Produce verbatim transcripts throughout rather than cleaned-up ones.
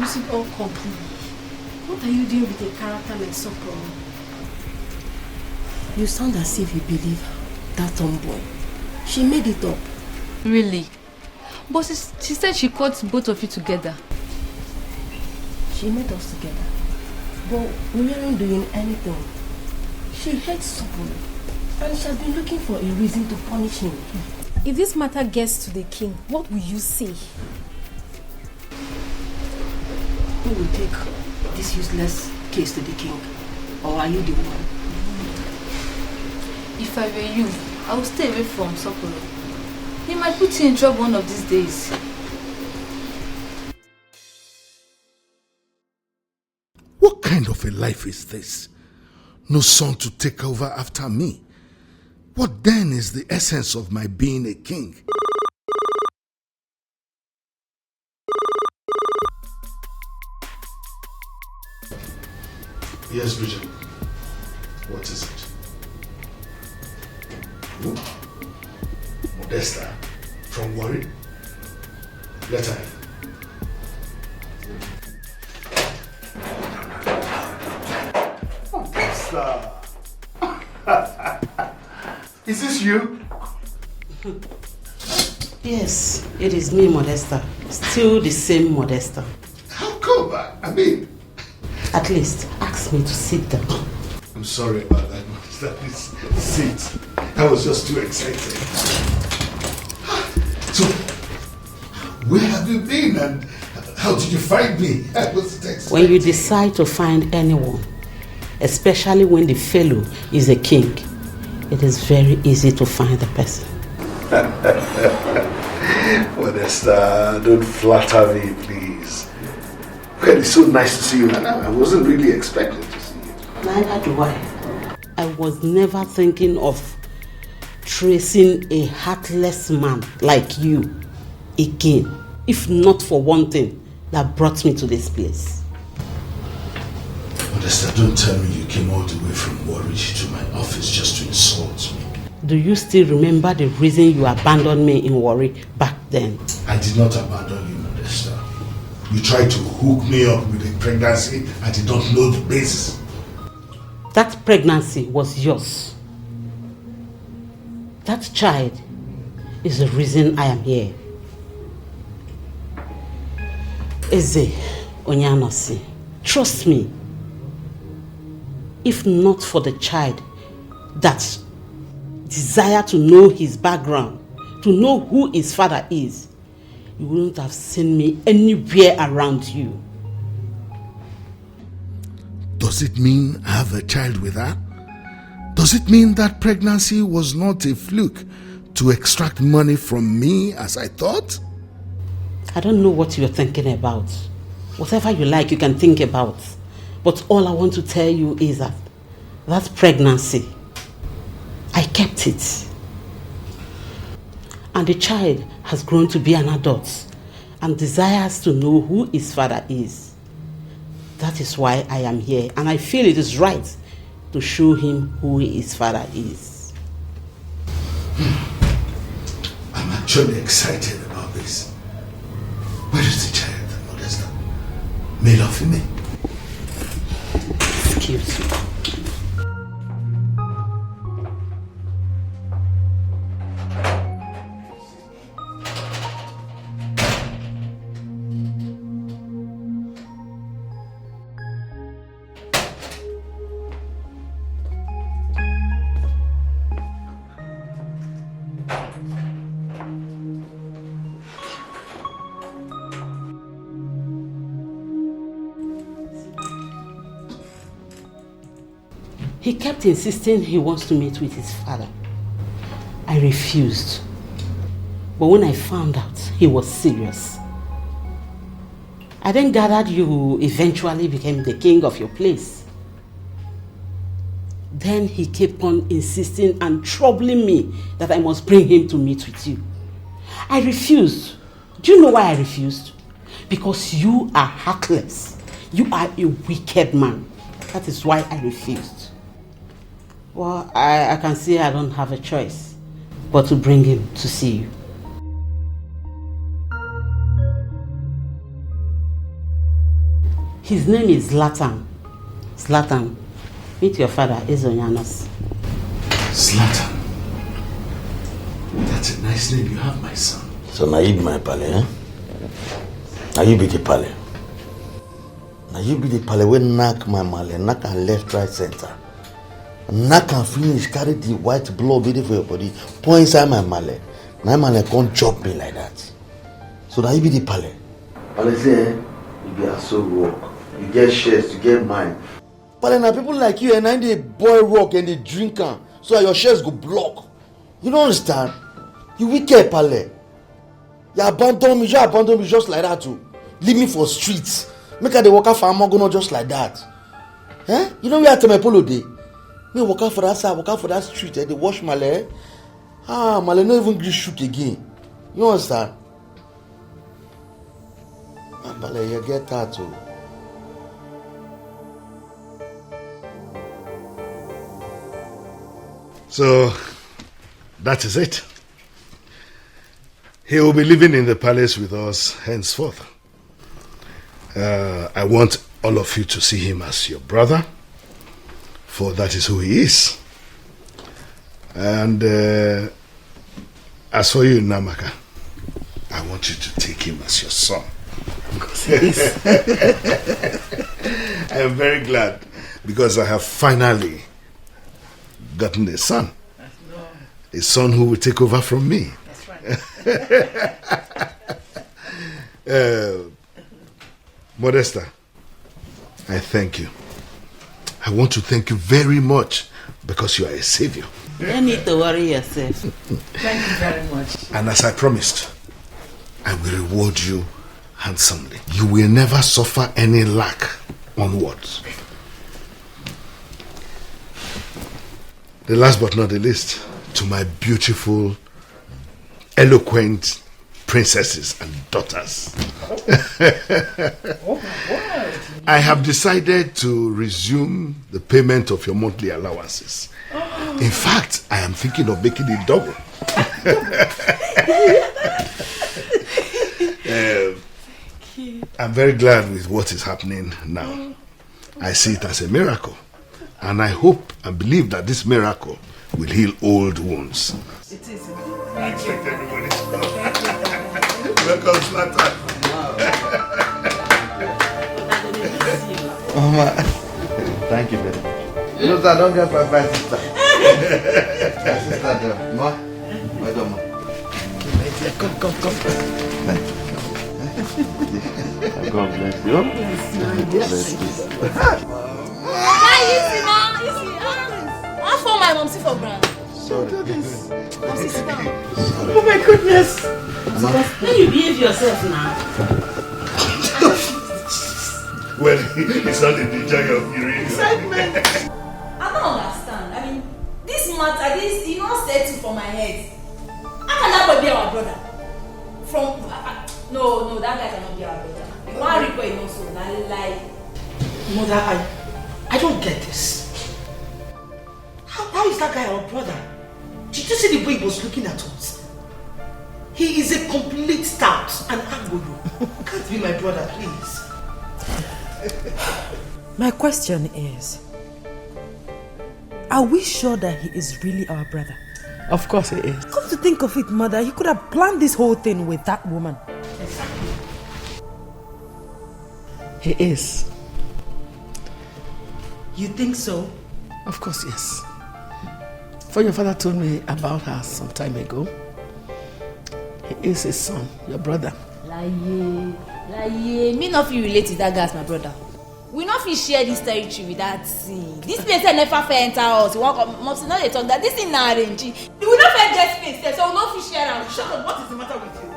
Lose it all completely. What are you doing with a character like Soporo? You sound as if you believe that tomboy. She made it up. Really? But she, she said she caught both of you together. She met us together. But we weren't doing anything. She hates Soporo, and she has been looking for a reason to punish him. If this matter gets to the king, what will you say? Who will take this useless case to the king? Or are you the one? If I were you, I would stay away from Soporo. He might put you in trouble one of these days. What kind of a life is this? No son to take over after me. What then is the essence of my being a king? Yes, Bridget. What is it? Who? Modesta. From Warri? Let her in. Modesta! Is this you? Yes, it is me, Modesta. Still the same Modesta. How come? I, I mean, At least, ask me to sit down. I'm sorry about that, Modesta. Please sit. I was just too excited. So, where have you been and how did you find me? I wasn't expecting. When you decide to find anyone, especially when the fellow is a king, it is very easy to find the person. Modesta, don't flatter me, please. Well, it's so nice to see you, and I I wasn't really expecting to see you. Neither do I. I was never thinking of tracing a heartless man like you again, if not for one thing that brought me to this place. Modesta, don't tell me you came all the way from Warri to my office just to insult me. Do you still remember the reason you abandoned me in Warri back then? I did not abandon you, Modesta. You tried to hook me up with a pregnancy I did not know the basis. That pregnancy was yours. That child is the reason I am here. Eze Onye Anosi, trust me, if not for the child that desire to know his background, to know who his father is, you wouldn't have seen me anywhere around you. Does it mean I have a child with her? Does it mean that pregnancy was not a fluke to extract money from me as I thought? I don't know what you're thinking about. Whatever you like, you can think about. But all I want to tell you is that that pregnancy, I kept it. And the child has grown to be an adult and desires to know who his father is. That is why I am here, and I feel it is right to show him who his father is. I'm actually excited about this. Where is the child, Modesta? Male or female? Excuse me. He kept insisting he wants to meet with his father. I refused. But when I found out he was serious, I then gathered you eventually became the king of your place. Then he kept on insisting and troubling me that I must bring him to meet with you. I refused. Do you know why I refused? Because you are heartless. You are a wicked man. That is why I refused. Well, I, I can see I don't have a choice but to bring him to see you. His name is Zlatan. Zlatan, meet your father, Eze Onyeanos. Zlatan. That's a nice name you have, my son. So now you be my pale, eh? Now you be the pale. Now you be the pale wey knack my male, knack am left, right, center. Knack am finish, carry the white blood wey dey for your body, pour inside my male. Na male come chop me like that. So now you be the pale. Pale say, eh? You be a soul work. You get shares, you get mind. Pale, na people like you, eh, na dey boil work and dey drink am, so that your shares go block. You don't understand? You wicked, Pale. You abandon me, you abandon me just like that too. Leave me for streets. Make I dey waka for Amogono just like that. Eh? You know where Atemepolo dey? Me waka for that side, waka for that street, eh, dey wash male. Ah, male no even gree shook again. You understand? Ah, Pale, you get that too. So, that is it. He will be living in the palace with us henceforth. Uh, I want all of you to see him as your brother, for that is who he is. And uh, as for you, Namaka, I want you to take him as your son. Because he is. I am very glad because I have finally gotten a son. A son who will take over from me. That's right. Uh, Modesta, I thank you. I want to thank you very much because you are a savior. You don't need to worry yourself. Thank you very much. And as I promised, I will reward you handsomely. You will never suffer any lack onwards. The last but not the least, to my beautiful, eloquent princesses and daughters. I have decided to resume the payment of your monthly allowances. In fact, I am thinking of making it double. Um, I'm very glad with what is happening now. I see it as a miracle. And I hope and believe that this miracle will heal old wounds. It is. I expect everybody to come. Welcome, Zlatan. Mama, thank you very much. You know, I don't get my best sister. My sister, there. Ma, well done, ma. Come, come, come. God bless you. Bless you, my dear. Bless you. Ah, easy now, easy. Ah, I fall my mom, sit for ground. Sorry. Don't do this. Mom, sit down. Oh my goodness. How you behave yourself now? Well, it's not in the joy of urine. Excitement. I don't understand. I mean, this matter, this, e no settle for my head. How can that boy be our brother? From, uh, uh, no, no, that guy cannot be our brother. You wan request him also, na lie. Mother, I, I don't get this. How, how is that guy our brother? Did you see the way he was looking at us? He is a complete stout and agbolo. Can't be my brother, please. My question is, are we sure that he is really our brother? Of course he is. Come to think of it, mother, he could have planned this whole thing with that woman. He is. You think so? Of course, yes. For your father told me about her some time ago. He is his son, your brother. Laye, laye. Me no fit relate with that guy as my brother. We no fit share this territory with that thing. This place I never fit enter us. You wan come, Mom, no dey talk that. This thing na arrange. We no fit get space sef, so we no fit share am. Shut up. What is the matter with you?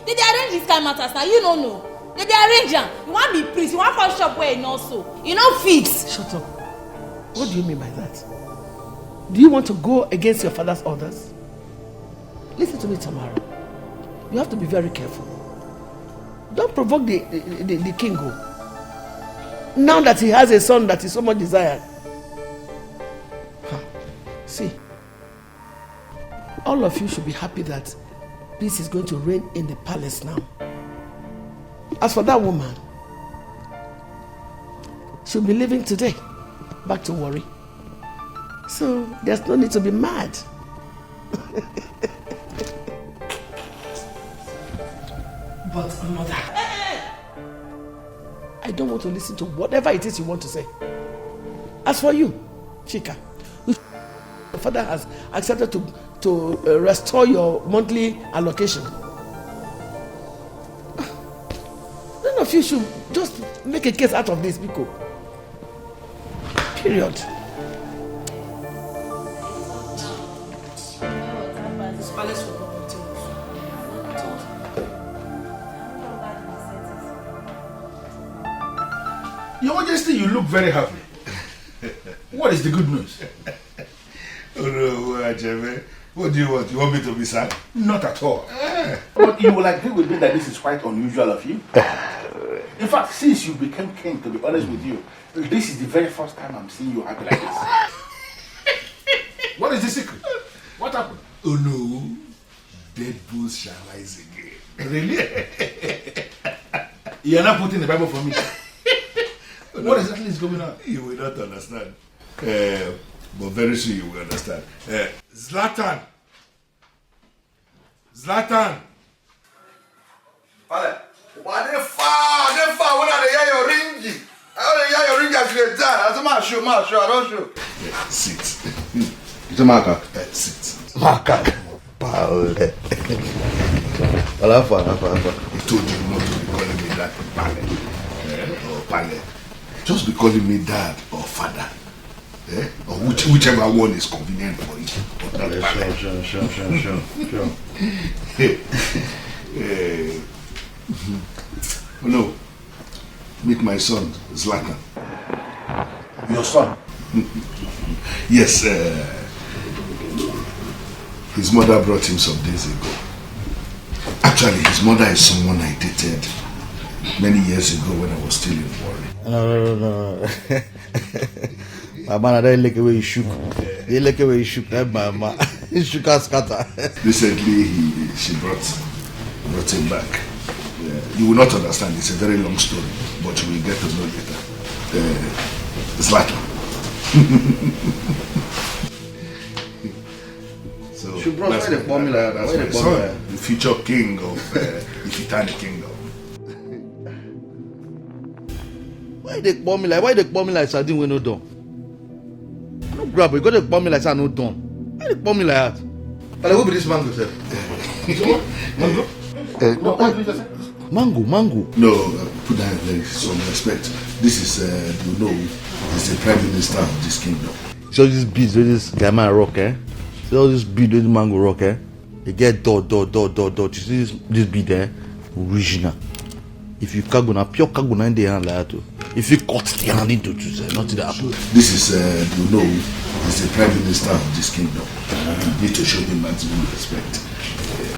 They dey arrange this kind matters now. You no know. They dey arrange am. You wan be priest. You wan come shop where you no so. You no fit. Shut up. What do you mean by that? Do you want to go against your father's orders? Listen to me, Tamara. You have to be very careful. Don't provoke the, the, the, the king, oh. Now that he has a son that is so much desired. Huh. See, all of you should be happy that peace is going to reign in the palace now. As for that woman, She'll be leaving today, back to Warri. So there's no need to be mad. But mother, I don't want to listen to whatever it is you want to say. As for you, Chika, your father has accepted to, to uh, restore your monthly allocation. None of you should just make a case out of this, Biko. Period. Your Majesty, you look very happy. What is the good news? Oh no, Ajebe. What do you want? You want me to be sad? Not at all. Eh. But you will agree with me that this is quite unusual of you. In fact, since you became king, to be honest with you, this is the very first time I'm seeing you happy like this. What is the secret? What happened? Oh no, dead bulls shall rise again. Really? You are not putting the Bible for me. What exactly is going on? You will not understand. Uh, but very soon you will understand. Uh, Zlatan! Zlatan! Pale. Wa dey far, dey far when I dey hear your ringy. I dey hear your ringy as you dey die. As a man show, man show, I don show. Yeah, sit. It's a marker. Uh, sit. Marker. Paul. Alafa, alafa, alafa. He told you not to be calling me that Pale. Eh? Or Pale. Just be calling me dad or father. Eh? Or which, whichever one is convenient for you. But not Pale. Sure, sure, sure, sure, sure, sure. Eh, no. Meet my son, Zlatan. Your son? Yes, uh, his mother brought him some days ago. Actually, his mother is someone I dated many years ago when I was still in Warri. No, no, no, no. My man, I don't like the way you shook. They like the way you shook. That my man. You shook and scatter. Recently, he, she brought, brought him back. Uh, you will not understand. It's a very long story, but you will get to know later. Uh, Zlatan. So She brought that's why they my- call me like that. that's Why they my call me son, like that? The future king of uh, the Ifitani kingdom. Why they call me like? Why they call me like sardine wey no done? No grab, you go dey call me like say I no done. Why they call me like that? But who be this mango sef? Mango? Mango, mango. No, uh, put that in some respect. This is uh, you know, is the prime minister of this kingdom. So this bead wey this guy man rock, eh? So all this bead wey this mango rock, eh? They get dot dot dot dot dot. You see this this bead, eh? Original. If you cargo na pure cargo na in the hand like that o. If you cut the hand into two, sef, nothing dey happen. This is uh, you know, is the prime minister of this kingdom. You need to show him maximum respect.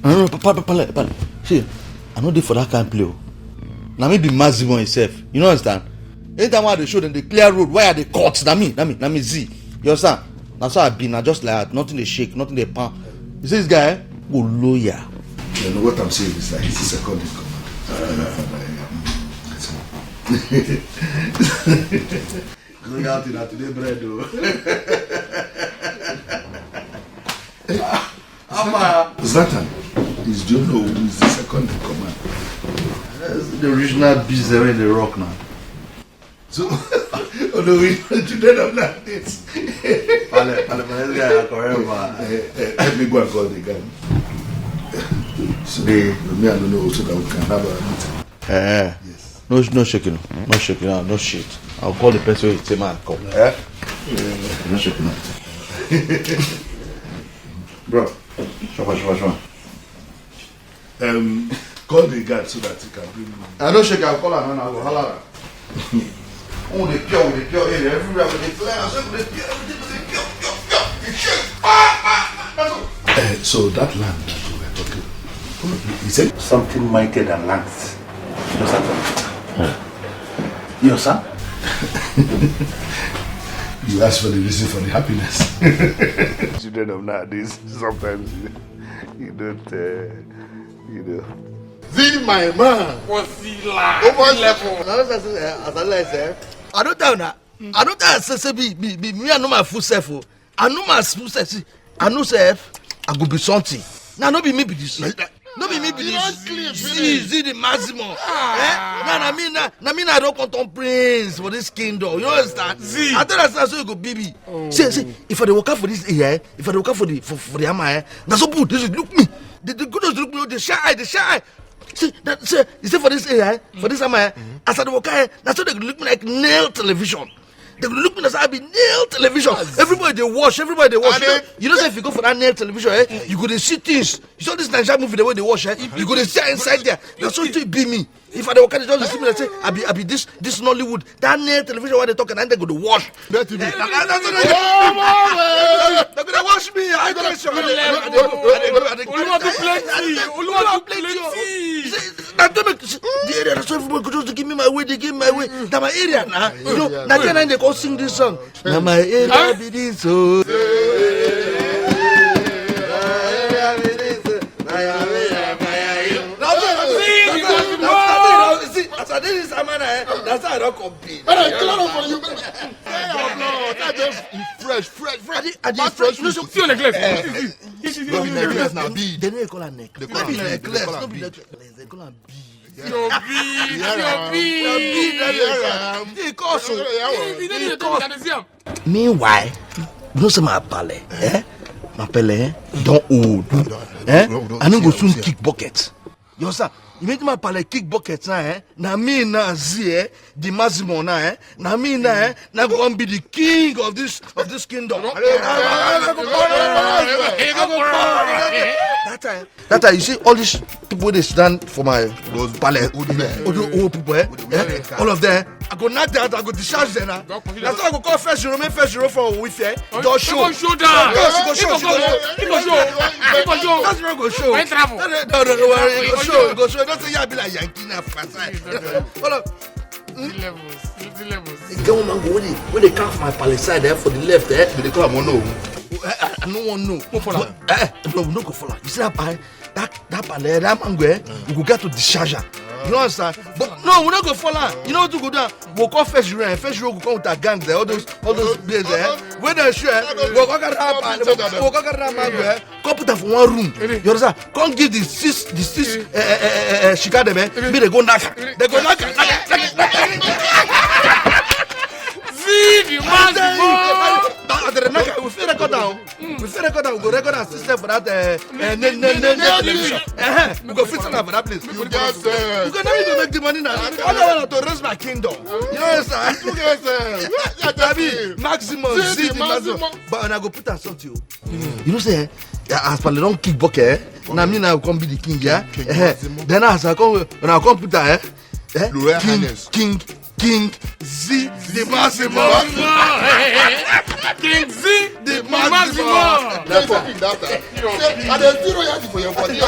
No, no, pale, pale, pale. See, I no dey for that kind play o. Na me be maximum himself. You no understand? Anytime wey I dey show dem dey clear road, why I dey cut? Na me, na me, na me Z. You understand? Na so I be, na just like that. Nothing dey shake, nothing dey pan. You see this guy, eh? Go lawyer. You know what I'm saying is that he's the second in command. Father, father, yeah. Mm. Loyalty na today bread o. Ama. Zlatan is Jono, who is the second in command. That's the original beast wey dey rock now. So, although we children of that days. Pale, pale, pale, this guy na correct man. Eh, eh, help me go and call the guy. So, me, I don't know, so that we can have a meeting. Eh. Yes. No, no shaking, no shaking, no, no shit. I'll call the person wey say man come. Eh? No shaking. Bro, sure, sure, sure. Um, call the guard so that he can bring me. I don't shake, I'll call her now, I go holler her. Oh, the pure, the pure area, everywhere with the fly, I say, the pure, everything with the pure, pure, pure. You shake. Ah, ah, ah, that's all. Uh, so that land that we were talking, he said something mightier than lands. You know something? Your son? You ask for the reason for the happiness. Children of nowadays, sometimes you, you don't, uh, you know. Zin my man. Kwasila. Over level. As I like, eh? I don't tell now. I don't tell say say be be be me. I know my full self. Oh. I know my full self. See, I know self. I go be something. Now no be me be this. No be me be this. See, see the maximum. Eh? Now, na me, na, na me, na I don't come turn prince for this kingdom. You understand? See. I tell us so you go, baby. See, see, if I dey waka for this area, eh, if I dey waka for the for, for the ama, eh, na so people dey look me. They, they go just look me, they shy eye, they shy eye. See, that, see, you see for this area, eh, for this ama, eh, as I dey waka, eh, na so they look me like nail television. They go look me as I be nail television. Everybody they watch, everybody they watch. You know, you know say if you go for that nail television, eh, you go to see things. You saw this Nigerian movie the way they watch, eh? You go to see inside there. That's what you be me. If I don't catch it, just see me and say, I be, I be this, this Nollywood. That nail television, what they talking, and they go to watch. They go to watch me. I go to show. Oluwa do plenty. Oluwa do plenty. That don't make the area. So everybody go just give me my way. They give me my way. That my area now. You know, that then they go sing this song. Now my area be this so. That's how I don't compete. Fresh, fresh, fresh. See your necklace. No be necklace now, bead. They no call am necklace. No be necklace. They call am bead. They call am bead. Your bead, your bead. He cost you. You don't need to tell me that. Meanwhile, you know say my pale, eh? My pale, eh? Don't old. Eh? I no go soon kick bucket. You understand? You make my pale kick bucket now, eh? Now me now see, eh? The maximum now, eh? Now me now, eh? Now go and be the king of this of this kingdom. That time, that time you see all these people they stand for my palace. All the old people, eh? Eh? All of them. I go knock them out. I go discharge them now. That's why I go call first zero. Make first zero for with, eh? Don't show. Go show down. Go show. Go show. Go show. Go show. First zero go show. When travel. No, no, no, no worry. Go show. Go show. Don't say yeah, be like Yankee na fasa. Hold on. Levels. Levels. They get one man go when they when they come for my palace side, eh, for the left, eh? They call am no. I no one know. Go follow. Eh, no, we no go follow. You see that pie? That that pale, that mango, eh, we go get to discharge am. You understand? But no, we no go follow am. You know what to go down? We go call first zero, eh? First zero go come with our gangs, eh? All those all those beers, eh? When they show, eh, we go carry that pale, we go carry that mango, eh? Come put am for one room. You understand? Come give the six the six eh, eh, eh, eh, eh, shika dem, eh? Make they go knock am. They go knock am. See the man. They knock am. We fit record am. We fit record am, we go record am system for that, eh, eh, ne- ne- ne- ne- television. Eh, eh, we go fit am for that place. You get sense. We go now, you go make the money now. All I want to raise my kingdom. You understand? You get sense. Abi, maximum, see the maximum. But I go put am something. You know say, eh, as pale don kick bucket, eh? Now me now come be the king, yeah? Eh, then as I come, when I come put am, eh? Eh? King, King, King Z the Maximum. King Z the Maximum. That's what that time. Say, I dey see royalty for your body. I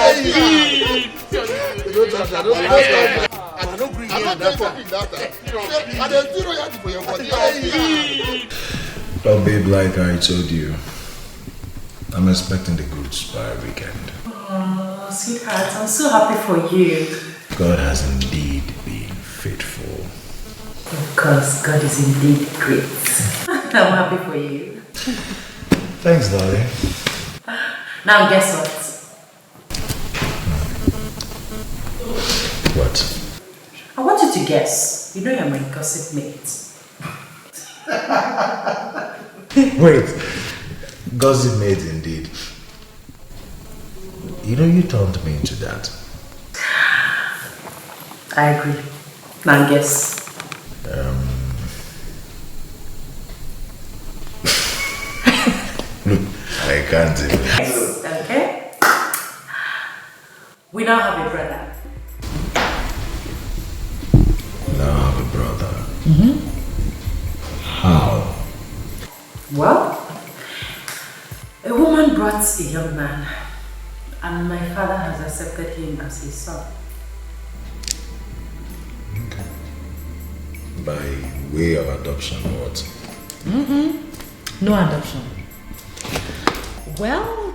don't agree with that time. Say, I dey see royalty for your body. Oh, babe, like I told you, I'm expecting the goods by weekend. Oh, sweetheart, I'm so happy for you. God has indeed been faithful. Of course, God is indeed great. I'm happy for you. Thanks, darling. Now, guess what? What? I want you to guess. You know you're my gossip mate. Wait, gossip mate indeed. You know you turned me into that. I agree. Now guess. Um, look, I can't even. Yes, okay. We now have a brother. Now have a brother. Mm-hmm. How? Well, a woman brought a young man, and my father has accepted him as his son. Okay. By way of adoption or what? Mm-mm. No adoption. Well,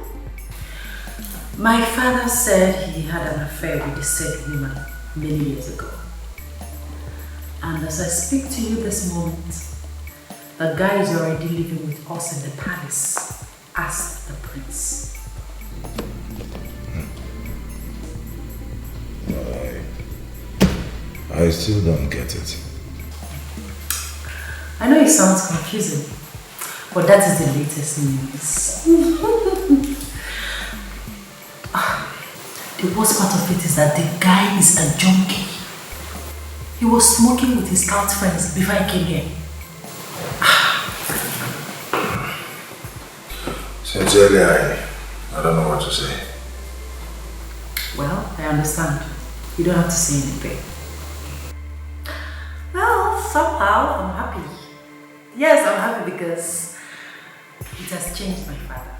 my father said he had an affair with the said woman many years ago. And as I speak to you this moment, the guy is already living with us in the palace as the prince. I, I still don't get it. I know it sounds confusing, but that is the latest news. The worst part of it is that the guy is a junkie. He was smoking with his cult friends before I came here. Sincerely, I, I don't know what to say. Well, I understand. You don't have to say anything. Well, somehow I'm happy. Yes, I'm happy because it has changed my father.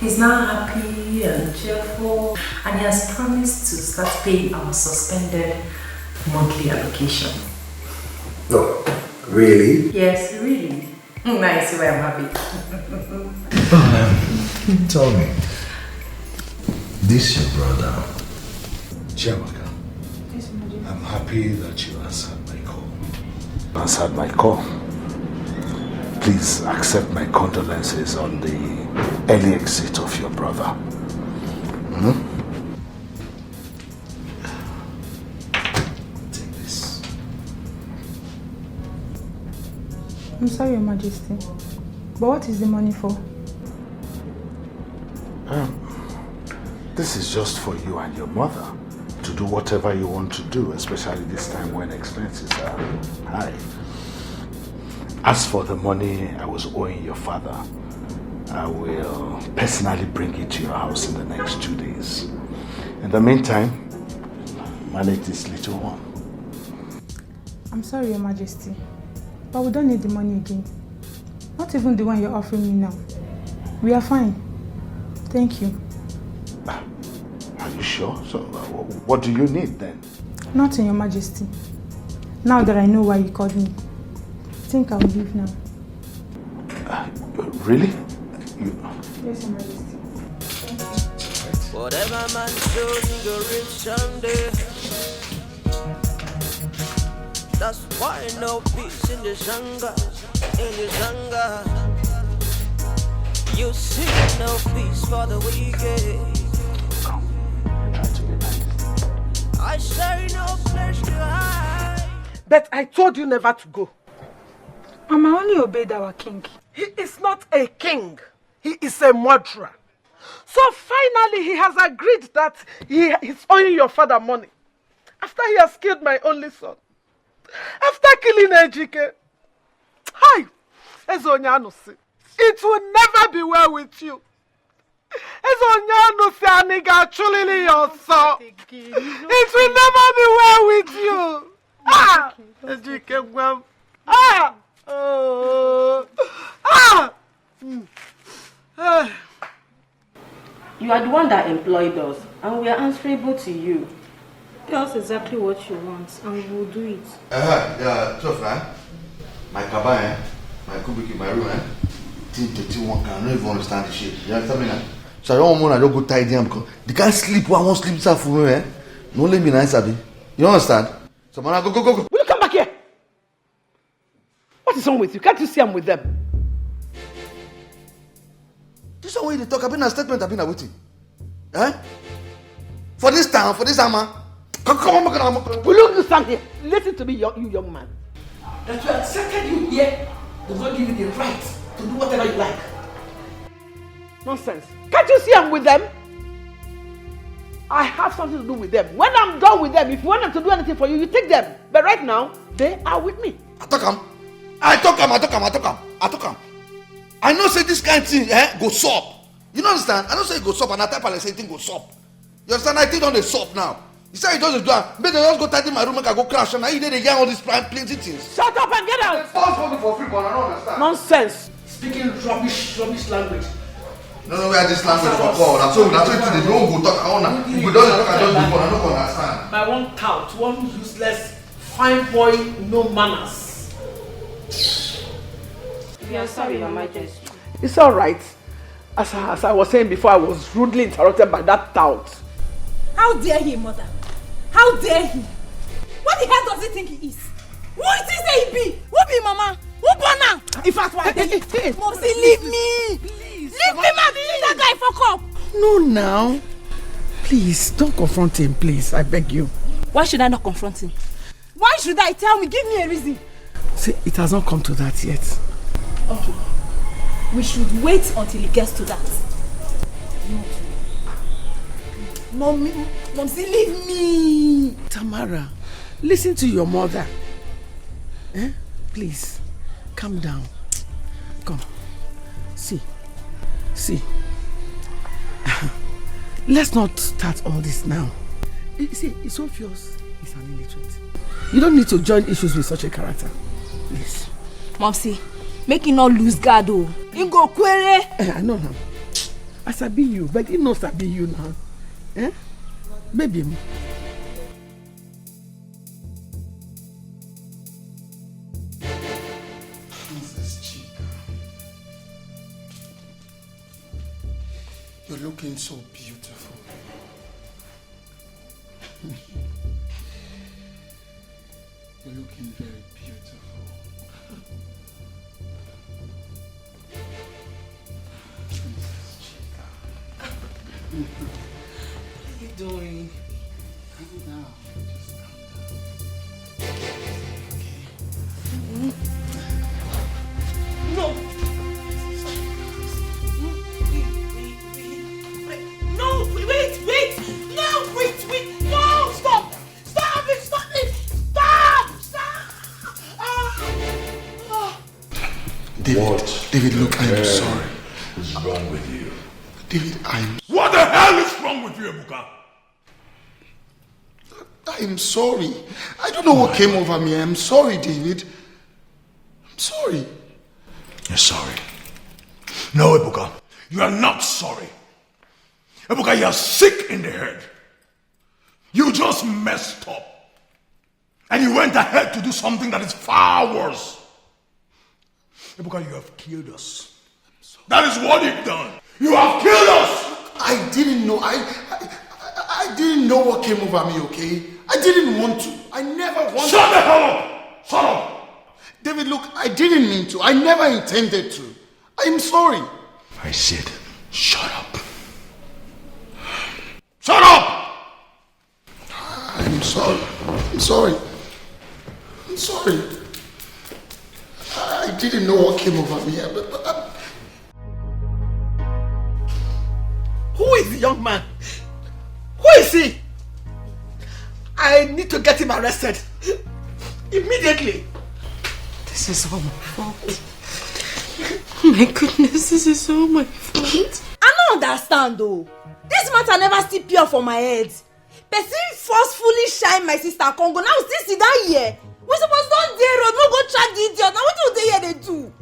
He's now happy and cheerful, and he has promised to start paying our suspended monthly allocation. No, really? Yes, really. I see why I'm happy. Tell me, this your brother, Chiamaka? I'm happy that you answered my call. Answered my call. Please accept my condolences on the early exit of your brother. Hmm? Take this. I'm sorry, Your Majesty. But what is the money for? Um, this is just for you and your mother to do whatever you want to do, especially this time when expenses are high. As for the money I was owing your father, I will personally bring it to your house in the next two days. In the meantime, manage this little one. I'm sorry, Your Majesty, but we don't need the money again. Not even the one you're offering me now. We are fine. Thank you. Are you sure? So, uh, wh- what do you need then? Nothing, Your Majesty. Now that I know why you called me, I think I'll leave now. Really? You... Yes, Your Majesty. Whatever man sow, he go reap someday. That's why no peace in the jungle, in the jungle. You see no peace for the wicked. I say no place to hide. But I told you never to go. Mama only obeyed our king. He is not a king. He is a murderer. So finally, he has agreed that he is owing your father money. After he has killed my only son. After killing Ejike. Hi! Eze Onyeanusi. It will never be well with you. Eze Onyeanusi, anyị ga-achụlili ya ọsọ. It will never be well with you. Ah! Ejike, gwa m. Ah! Oh! Ah! Mm. Ah! You are the one that employed us, and we are answerable to you. Tell us exactly what you want, and we will do it. Uh-huh, yeah, twelve, eh? My cabin, eh? My cubicle, my room, eh? Thing to thing one can, I don't even understand the shit. You understand me now? So I don't want to go tidy am because the kind sleep wey I wan sleep inside for room, eh? No let me na sabi. You understand? So man, go, go, go, go. Will you come back here? What is wrong with you? Can't you see I'm with them? This one wey you dey talk, abi na statement, abi na wetin? Eh? For this town, for this ama? Come, come on, come on. Will you stand here? Listen to me, young, you young man. That we accepted you here does not give you the right to do whatever you like. Nonsense. Can't you see I'm with them? I have something to do with them. When I'm done with them, if you want them to do anything for you, you take them. But right now, they are with me. I talk am. I talk am, I talk am, I talk am, I talk am. I know say this kind thing, eh, go sup. You no understand? I know say e go sup, and I tell Pale say thing go sup. You understand? I think don dey sup now. You say you just dey do am. Make dem just go tidy my room, make I go crash. And now you dey dey yarn all these plen- plenty things. Shut up and get out! Just hold me for free, but I don't understand. Nonsense. Speaking rubbish, rubbish language. No, no, where this language for call? Na so, na so you dey no go talk. I wanna, we don dey talk, I don dey go. I no go understand. By one tout, one useless, fine boy, no manners. We are sorry, Your Majesty. It's all right. As I, as I was saying before, I was rudely interrupted by that tout. How dare he, mother? How dare he? What the hell does he think he is? Who is he say he be? Who be mama? Who born am? In fact, why? Hey, hey, hey, hey. Mumsy, leave me. Please, leave me, man. Leave that guy for cup. No, now. Please, don't confront him, please. I beg you. Why should I not confront him? Why should I? Tell me, give me a reason. See, it has not come to that yet. Okay. We should wait until it gets to that. Mommy, Mumsy, leave me. Tamara, listen to your mother. Eh? Please, calm down. Come. See. See. Let's not start all this now. You see, it's obvious he's an illiterate. You don't need to join issues with such a character. Please. Mumsy, make him not lose guard, oh. He go query. Eh, I know now. I sabi you, but he not sabi you now. Eh? Baby. Princess Chika, you're looking so beautiful. You're looking very beautiful. Princess Chika. What are you doing? Calm down. Just calm down. Okay? No! No, wait, wait, wait, wait. No, wait, wait, wait. No, wait, wait. No, stop. Stop it, stop it. Stop, stop. Ah. Ah. David, What David, look, I am the hell sorry. Is wrong with you? David, I am What the hell is wrong with you, Ebuka? I am sorry. I don't know what came over me. I'm sorry, David. I'm sorry. You're sorry. No, Ebuka, you are not sorry. Ebuka, you are sick in the head. You just messed up. And you went ahead to do something that is far worse. Ebuka, you have killed us. That is what you've done. You have killed us. I didn't know. I, I, I, I didn't know what came over me, okay? I didn't want to. I never wanted Shut the hell up! Shut up! David, look, I didn't mean to. I never intended to. I'm sorry. I said, shut up. Shut up! I'm sorry. I'm sorry. I'm sorry. I didn't know what came over me. But, but, uh, Who is the young man? Who is he? I need to get him arrested immediately. This is all my fault. My goodness, this is all my fault. I don't understand though. This matter never still pure for my head. Person forcefully shine my sister Congo. Now still sit down here. We suppose don dey road, no go track the idiot. Now wetin we dey here dey do?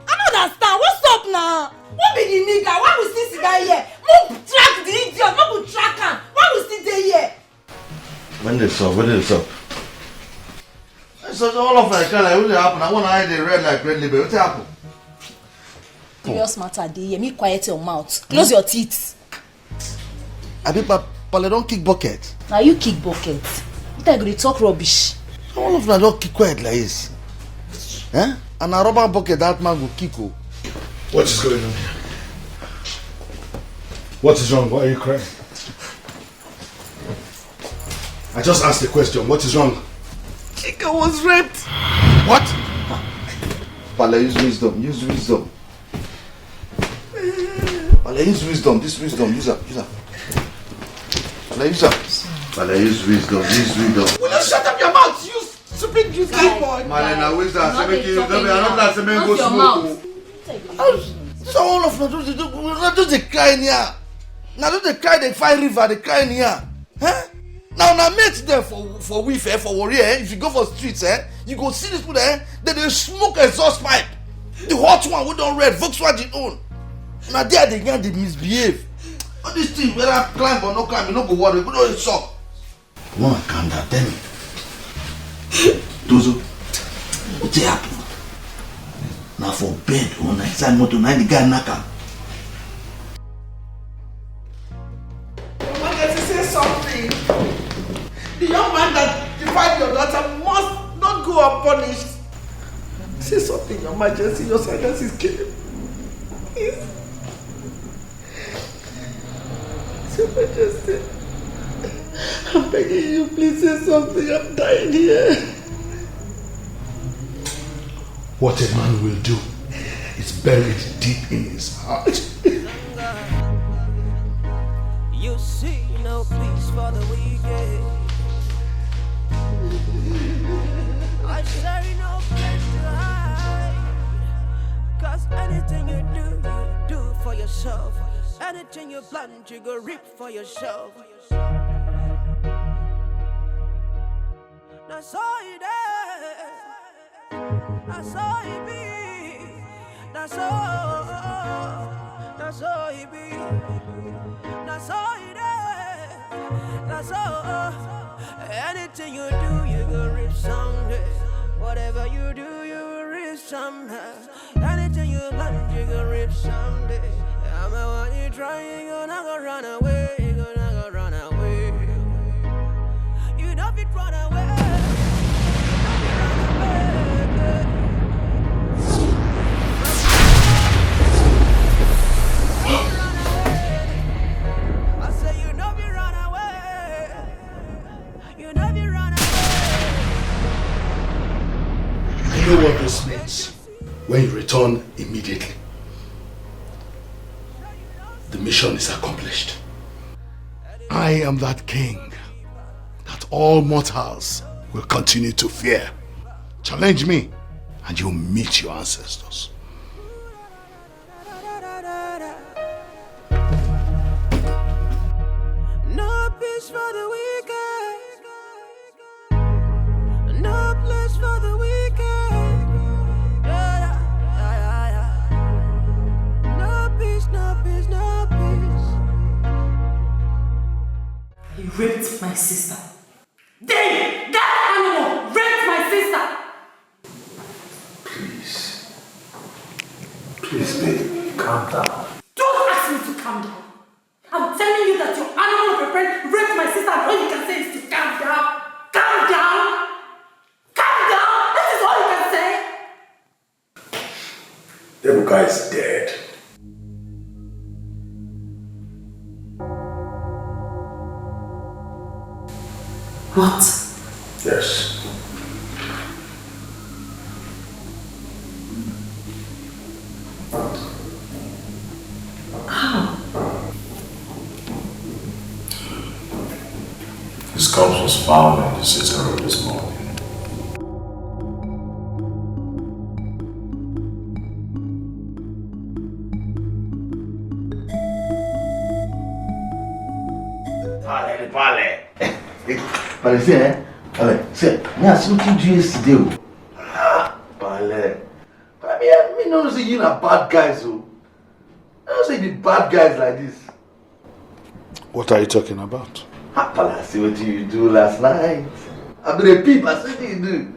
I no understand. What's up now? Who be the nigga? Why we still sit down here? Mo track the idiot. Mo go track am. Why we still dey here? When they sup, when they sup. So all of us kind like what happen? I want to hide the red like red label. What happen? Serious matter dey here. Me quiet your mouth. Close your teeth. Abi pa pale don kick bucket. Na you kick bucket. What I go dey talk rubbish. All of una don keep quiet like this. Eh? And na rubber bucket that man go kick o. What is going on here? What is wrong? Why are you crying? I just asked a question. What is wrong? Chika was raped. What? Pale, use wisdom. Use wisdom. Pale, use wisdom. This wisdom. Use up. Use up. Pale, use up. Pale, use wisdom. Use wisdom. Will you shut up your mouth, you stupid, useless boy? Pale, na wisdom. I say make you. No be, I don't say make go smoke o. So all of una just dey, una just dey cry near. Una just dey cry, dey find river, dey cry near. Eh? Now, na mate there for, for we, eh, for Warri, eh? If you go for streets, eh, you go see these people, eh? They dey smoke exhaust pipe. The hot one wey don red, Volkswagen own. Na there they can dey misbehave. All these things, whether climb or no climb, you no go worry. We no dey suck. Woman, calm down. Tell me. Tozo, wetin happen? Na for bed or na inside motor na the guy knack am? Mama, let me say something. The young man that defied your daughter punished. Say something, Your Majesty. Your Highness is killing me. Please. Your Majesty, I'm begging you, please say something. I'm dying here. What a man will do is buried deep in his heart. You see no peace for the wicked. I say no place to hide. Cause anything you do, you do for yourself. Anything you plant, you go reap for yourself. That's all it is. That's all it be. That's all. That's all it be. That's all it is. That's all. Anything you do, you go reap someday. Whatever you do, you reap someday. Anything you plant, you go reap someday. I'm a one you try, you gonna go run away, you gonna go run away. You don't fit run away. You don't fit run away. I say you don't fit run away. You don't fit run away. I know what this means. When you return immediately, the mission is accomplished. I am that king that all mortals will continue to fear. Challenge me, and you'll meet your ancestors. No peace for the wicked. No place for the wicked. Yeah, yeah, yeah, yeah, yeah. No peace, no peace, no peace. He raped my sister. They, that animal raped my sister. Please. Please, babe, calm down. Don't ask me to calm down. I'm telling you that your animal of a friend raped my sister, and all you can say is to calm down. Calm down. Calm down. That is all you can say. Ebuka is dead. What? Yes. How? His corpse was found on the sitting room this morning. Pale, pale. Pale, see, eh? Pale, see, me, I see what you do yesterday. Oh. Ah, pale. I mean, I mean, no, see, you are bad guys, oh. I don't say the bad guys like this. What are you talking about? How pale, I see what you do last night. I be the peep, I see what you do.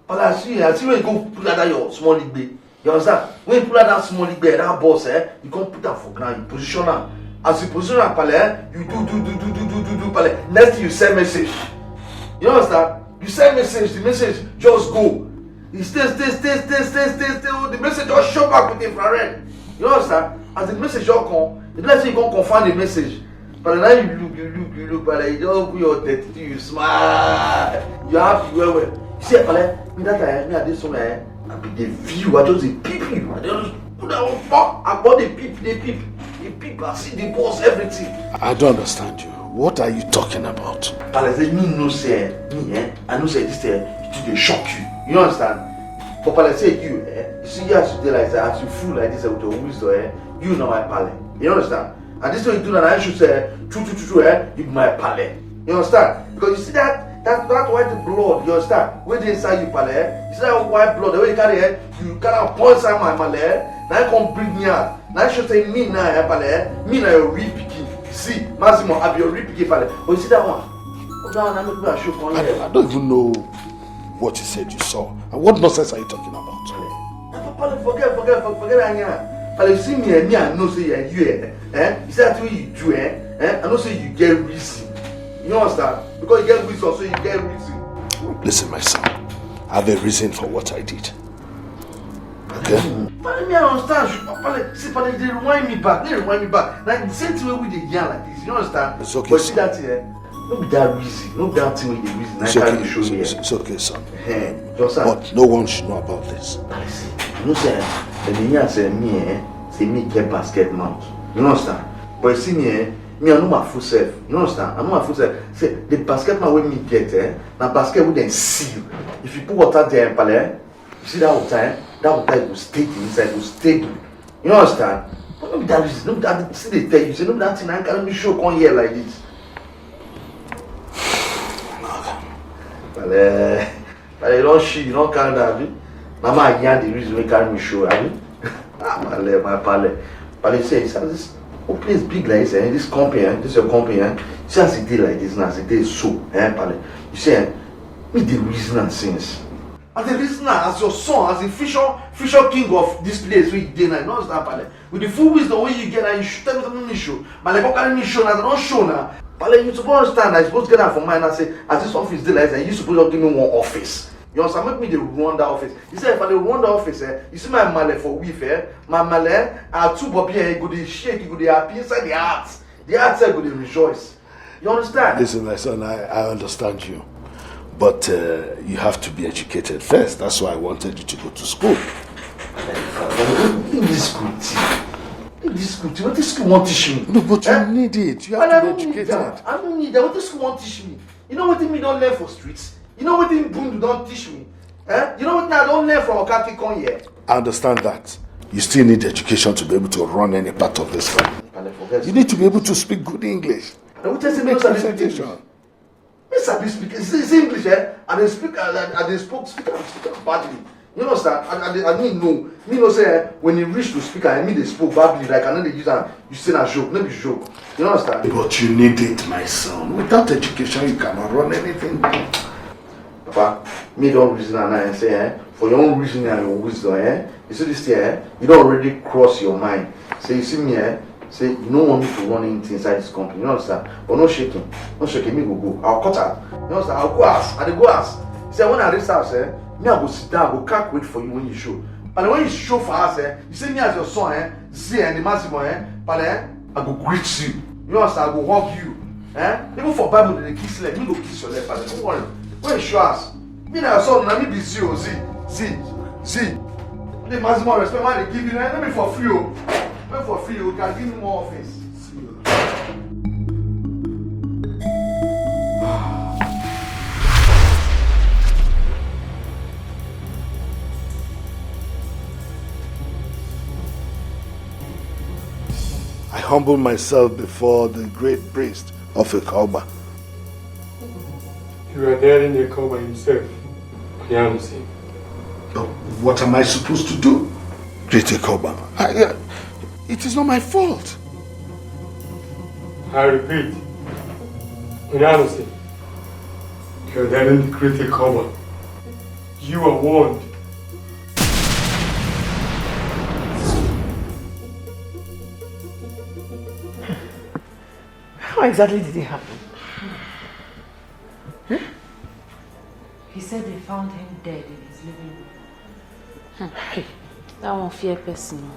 Pale, I see, I see when you go put that your small league. You understand? When you put out that small league, that boss, eh, you can't put that for ground, you position am. As you position am, pale, eh, you do, do, do, do, do, do, do, do, pale. Next thing you send message. You understand? You send message, the message just go. You stay, stay, stay, stay, stay, stay, stay. Oh, the message just show back with infrared. You understand? As the message just come, the next thing you go confirm the message. But now you look, you look, you look, but you just open your dirty, you smile. You happy well, well. You see, pale, me that time, me, I did somewhere, eh? I be the view, I just dey peep you. I just put that one, fuck, I bought the peep, the peep. The peep, I see the boss, everything. I don't understand you. What are you talking about? Pale say, me no say, me, eh? I know say this, eh, it dey shock you. You understand? But pale say you, eh? You see, you as you dey like that, as you fool like this, eh, with your wisdom, eh? You know my pale. You understand? And this way you do that, I should say, true, true, true, true, eh? You be my pale. You understand? Because you see that, that, that white blood, you understand? Where they inside you, pale, eh? You see that white blood, the way you carry, eh? You carry a point inside my male, eh? Now you come bring me out. Now you should say me now, eh, pale, eh? Me now your real pikin. See, Massimo, I be your real pikin, pale. But you see that one? Oh, that one, I know people are shook on I, here. I don't even know what you said you saw. And what nonsense are you talking about? Pale, forget, forget, forget, forget that here. Pale, you see me, eh? Me, I know say, eh, you, eh? Eh? You see that way you do, eh? Eh? I know say you get reason. You understand? Because you get reason, so you get reason. Listen, my son, I have a reason for what I did. Okay? But me, I understand. You, Pale, see, Pale, they rewind me back. They rewind me back. Like the same thing wey we dey yarn like this. You understand? It's okay, But see son. that here, no be that reason. No be that thing wey dey reason. It's I okay. can't show It's, you. it's, it's okay, son. Hey, just But no one should know about this. I see. You know, say, the thing I say me, eh, say me get basket mouth. You understand? But you see me, eh, me I know my full self. You understand? I know my full self. Say the basket mouth wey me get, eh, na basket wey dem seal. If you put water there, Pale, eh, you see that water, eh? That water go stay the inside, go stable. You understand? But no be that reason. No be that see they tell you. Say no be that thing. I carry me show come here like this. Pale, Pale, you don't she, you don't calm down, abi? Mama, I yarn the reason wey carry me show, abi? Ah, Pale, my Pale. Pale, say, see as this whole place big like this, eh? This company, eh? This your company, eh? See as it dey like this now, as it dey so, eh, Pale? You see, eh? Me dey reason am since. As a reason am, as your son, as the future, future king of this place wey you dey now, you no understand, Pale? With the full wisdom wey you get now, you should tell me something me show. But like, come carry me show now, I don show now. Pale, you suppose understand, I suppose get am for mind now, say, as this office dey like this, you suppose just give me one office. You understand? Make me dey run that office. You say, if I dey run that office, eh, you see my male for weave, eh? My male, eh, our two bobby, eh, go dey shake, go dey happy inside the heart. The heart sef go dey rejoice. You understand? Listen, my son, I, I understand you. But uh, you have to be educated first. That's why I wanted you to go to school. Leave this school thing. Leave this school thing. What this school want teach me? No, but you Eh? need it. You have But to I be don't need educated. that. I don't need that. What this school want teach me? You know what me don't learn for streets? You know what Bundu don't teach me? Eh? You know what I don't learn from Okaki come here? I understand that. You still need education to be able to run any part of this family. Pale, forget You need to be able to speak good English. I will tell you, Make no sabi speak presentation. English. Me sabi speak. It's, it's English, eh? I dey speak, I, I, I dey spoke, speak am, speak am badly. You understand? I, I, dey- I mean, no. Me no say, eh, when he reach to speak, I mean, they spoke badly. Like, I know they use am. You say na joke, no be joke. You understand? But you need it, my son. Without education, you cannot run anything. Papa, me don't reason and I say, eh, for your own reasoning and your wisdom, eh, you see this thing, eh, you don't already cross your mind. Say, you see me, eh, say, you don't want me to run anything inside this company, you understand? But no shaking, no shaking, me go go. I'll cut out. You understand? I'll go ask, I dey go ask. Say, when I reach house, eh, me, I go sit down, I go calculate for you when you show. And when you show for us, eh, you see me as your son, eh, see, eh, the maximum, eh, but, eh, I go greet you. You understand? I go hug you. Eh? Even for Bible, they kiss leg. Me go kiss your leg, Father. Don't worry. When you show us, me na your son, na me be Z O Z. Z. Z. The maximum respect, man, they give you, eh? Not be for free, oh. Not for free, oh. You can give me more office. I humble myself before the great priest of Ekoba. You are daring Ekoba himself, Onyanusi. But what am I supposed to do? Great Ekoba, I, uh, it is not my fault. I repeat, Onyanusi, you are daring the great Ekoba. You are warned. How exactly did it happen? He said they found him dead in his living room. Hey, that one fear person.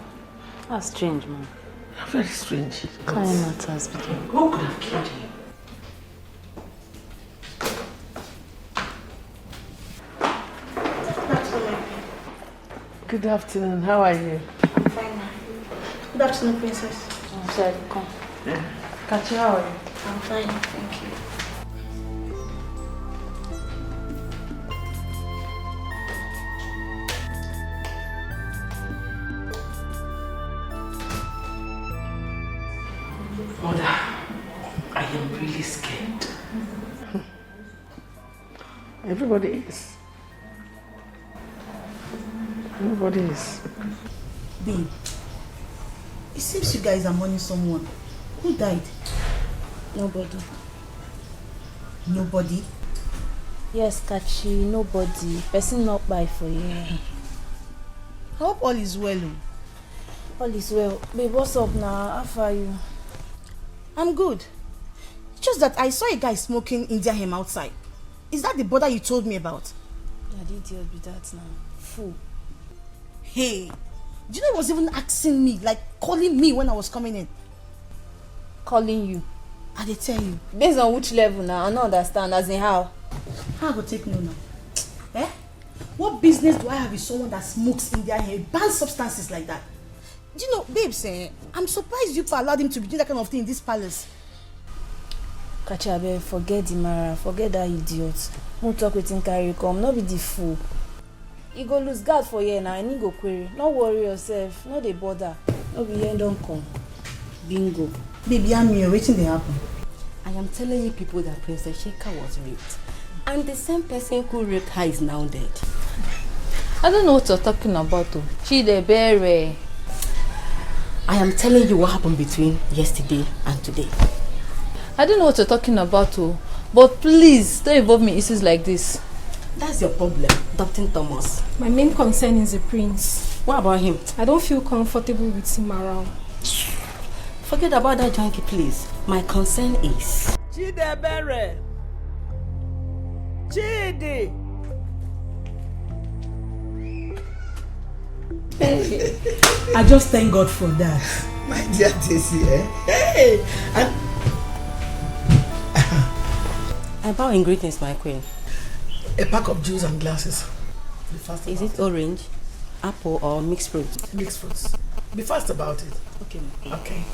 That's strange, man. Very strange. Kind matters begin. Who could have killed him? Good afternoon. How are you? I'm fine, ma. Good afternoon, Princess. Sorry, come. Kachi, how are you? I'm fine, thank you. Mother, I am really scared. Everybody is. Everybody is. Babe, it seems you guys are mourning someone. Who died? Nobody. Nobody? Yes, Kachi, nobody. Person not by for you. I hope all is well, oh. All is well. Babe, what's up now? How far you? I'm good. Just that I saw a guy smoking India hemp outside. Is that the brother you told me about? Na the idiot be that now. Fool. Hey, do you know he was even asking me, like calling me when I was coming in? Calling you. I dey tell you. Based on which level now? I no understand. As in how? How I go take know now? Eh? What business do I have with someone that smokes Indian hair, banned substances like that? Do you know, babes, eh, I'm surprised you allowed him to be doing that kind of thing in this palace. Kachi, abeg, forget the mara, forget that idiot. Who talk wetin carry come? No be the fool. You go lose guard for here now, and he go query. No worry yourself, no dey bother. No be here don come. Bingo. Baby, I'm here. Wetin dey happen? I am telling you people that Princess Sheka was raped. And the same person who raped her is now dead. I don't know what you're talking about, oh. Chidebere. I am telling you what happened between yesterday and today. I don't know what you're talking about, oh. But please, don't involve me in issues like this. That's your problem, Doctor Thomas. My main concern is the prince. What about him? I don't feel comfortable with him around. Forget about that junkie, please. My concern is. Chidebere. Chidi. I just thank God for that. My dear Tessie, eh? Hey! And I bow in greetings, my queen. A pack of juice and glasses. Be fast Is about it orange, apple, or mixed fruit? Mixed fruits. Be fast about it. Okay. Okay.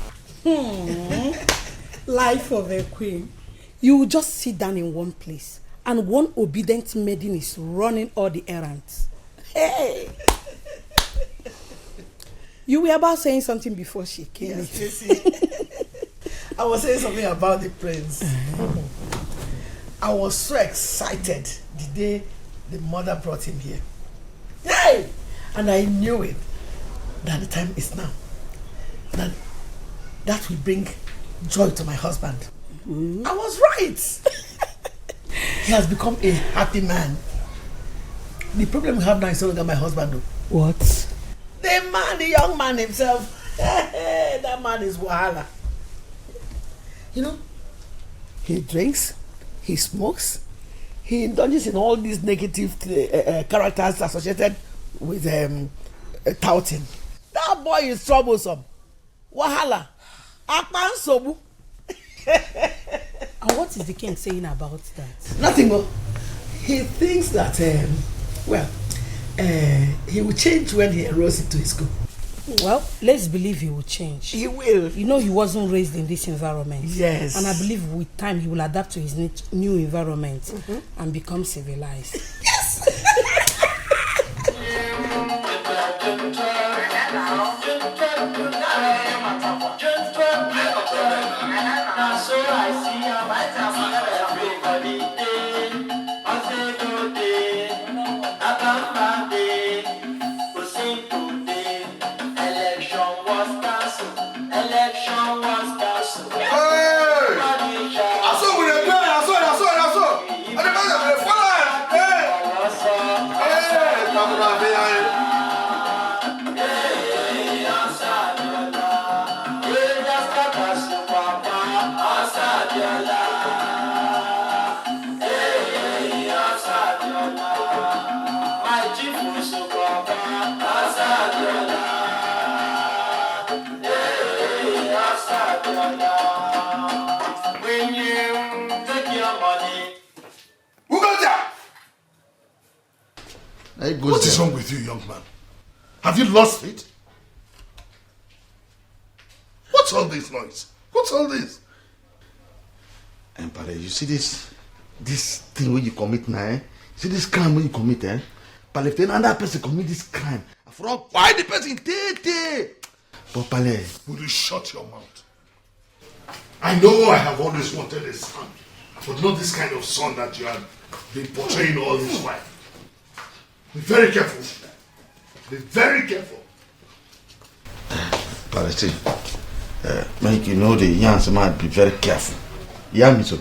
Life of a queen. You will just sit down in one place, and one obedient maiden is running all the errands. Hey! You were about saying something before she came. Yes, Tessie. I was saying something about the prince. I was so excited the day the mother brought him here. Hey! And I knew it that the time is now. That that will bring joy to my husband. I was right. He has become a happy man. The problem we have now is no longer my husband, though. What? The man, the young man himself. That man is wahala. You know, he drinks, he smokes, he indulges in all these negative uh, uh, characters associated with um, uh, touting. That boy is troublesome. Wahala. Akpa nsogbu. And what is the king saying about that? Nothing more. He thinks that, um, well, uh, he will change when he enrolls into his school. Well, let's believe he will change. He will. You know, he wasn't raised in this environment. Yes. And I believe with time he will adapt to his new- new environment and become civilized. Election was cancelled. Election was cancelled. Hey! Aso we dey play, aso, aso, aso. And the man dey follow am. Hey! Hey! Come on, be here. What is wrong with you, young man? Have you lost it? What's all this noise? What's all this? Empire, you see this this thing wey you commit now, eh? See this crime wey you commit, eh? But if another person commit this crime, I for don kpai the person tey tey. But Pale. Will you shut your mouth? I know I have always wanted a son, but not this kind of son that you have been portraying all this while. Be very careful. Be very careful. Palestine, uh, make you know the young man be very careful. You hear me so?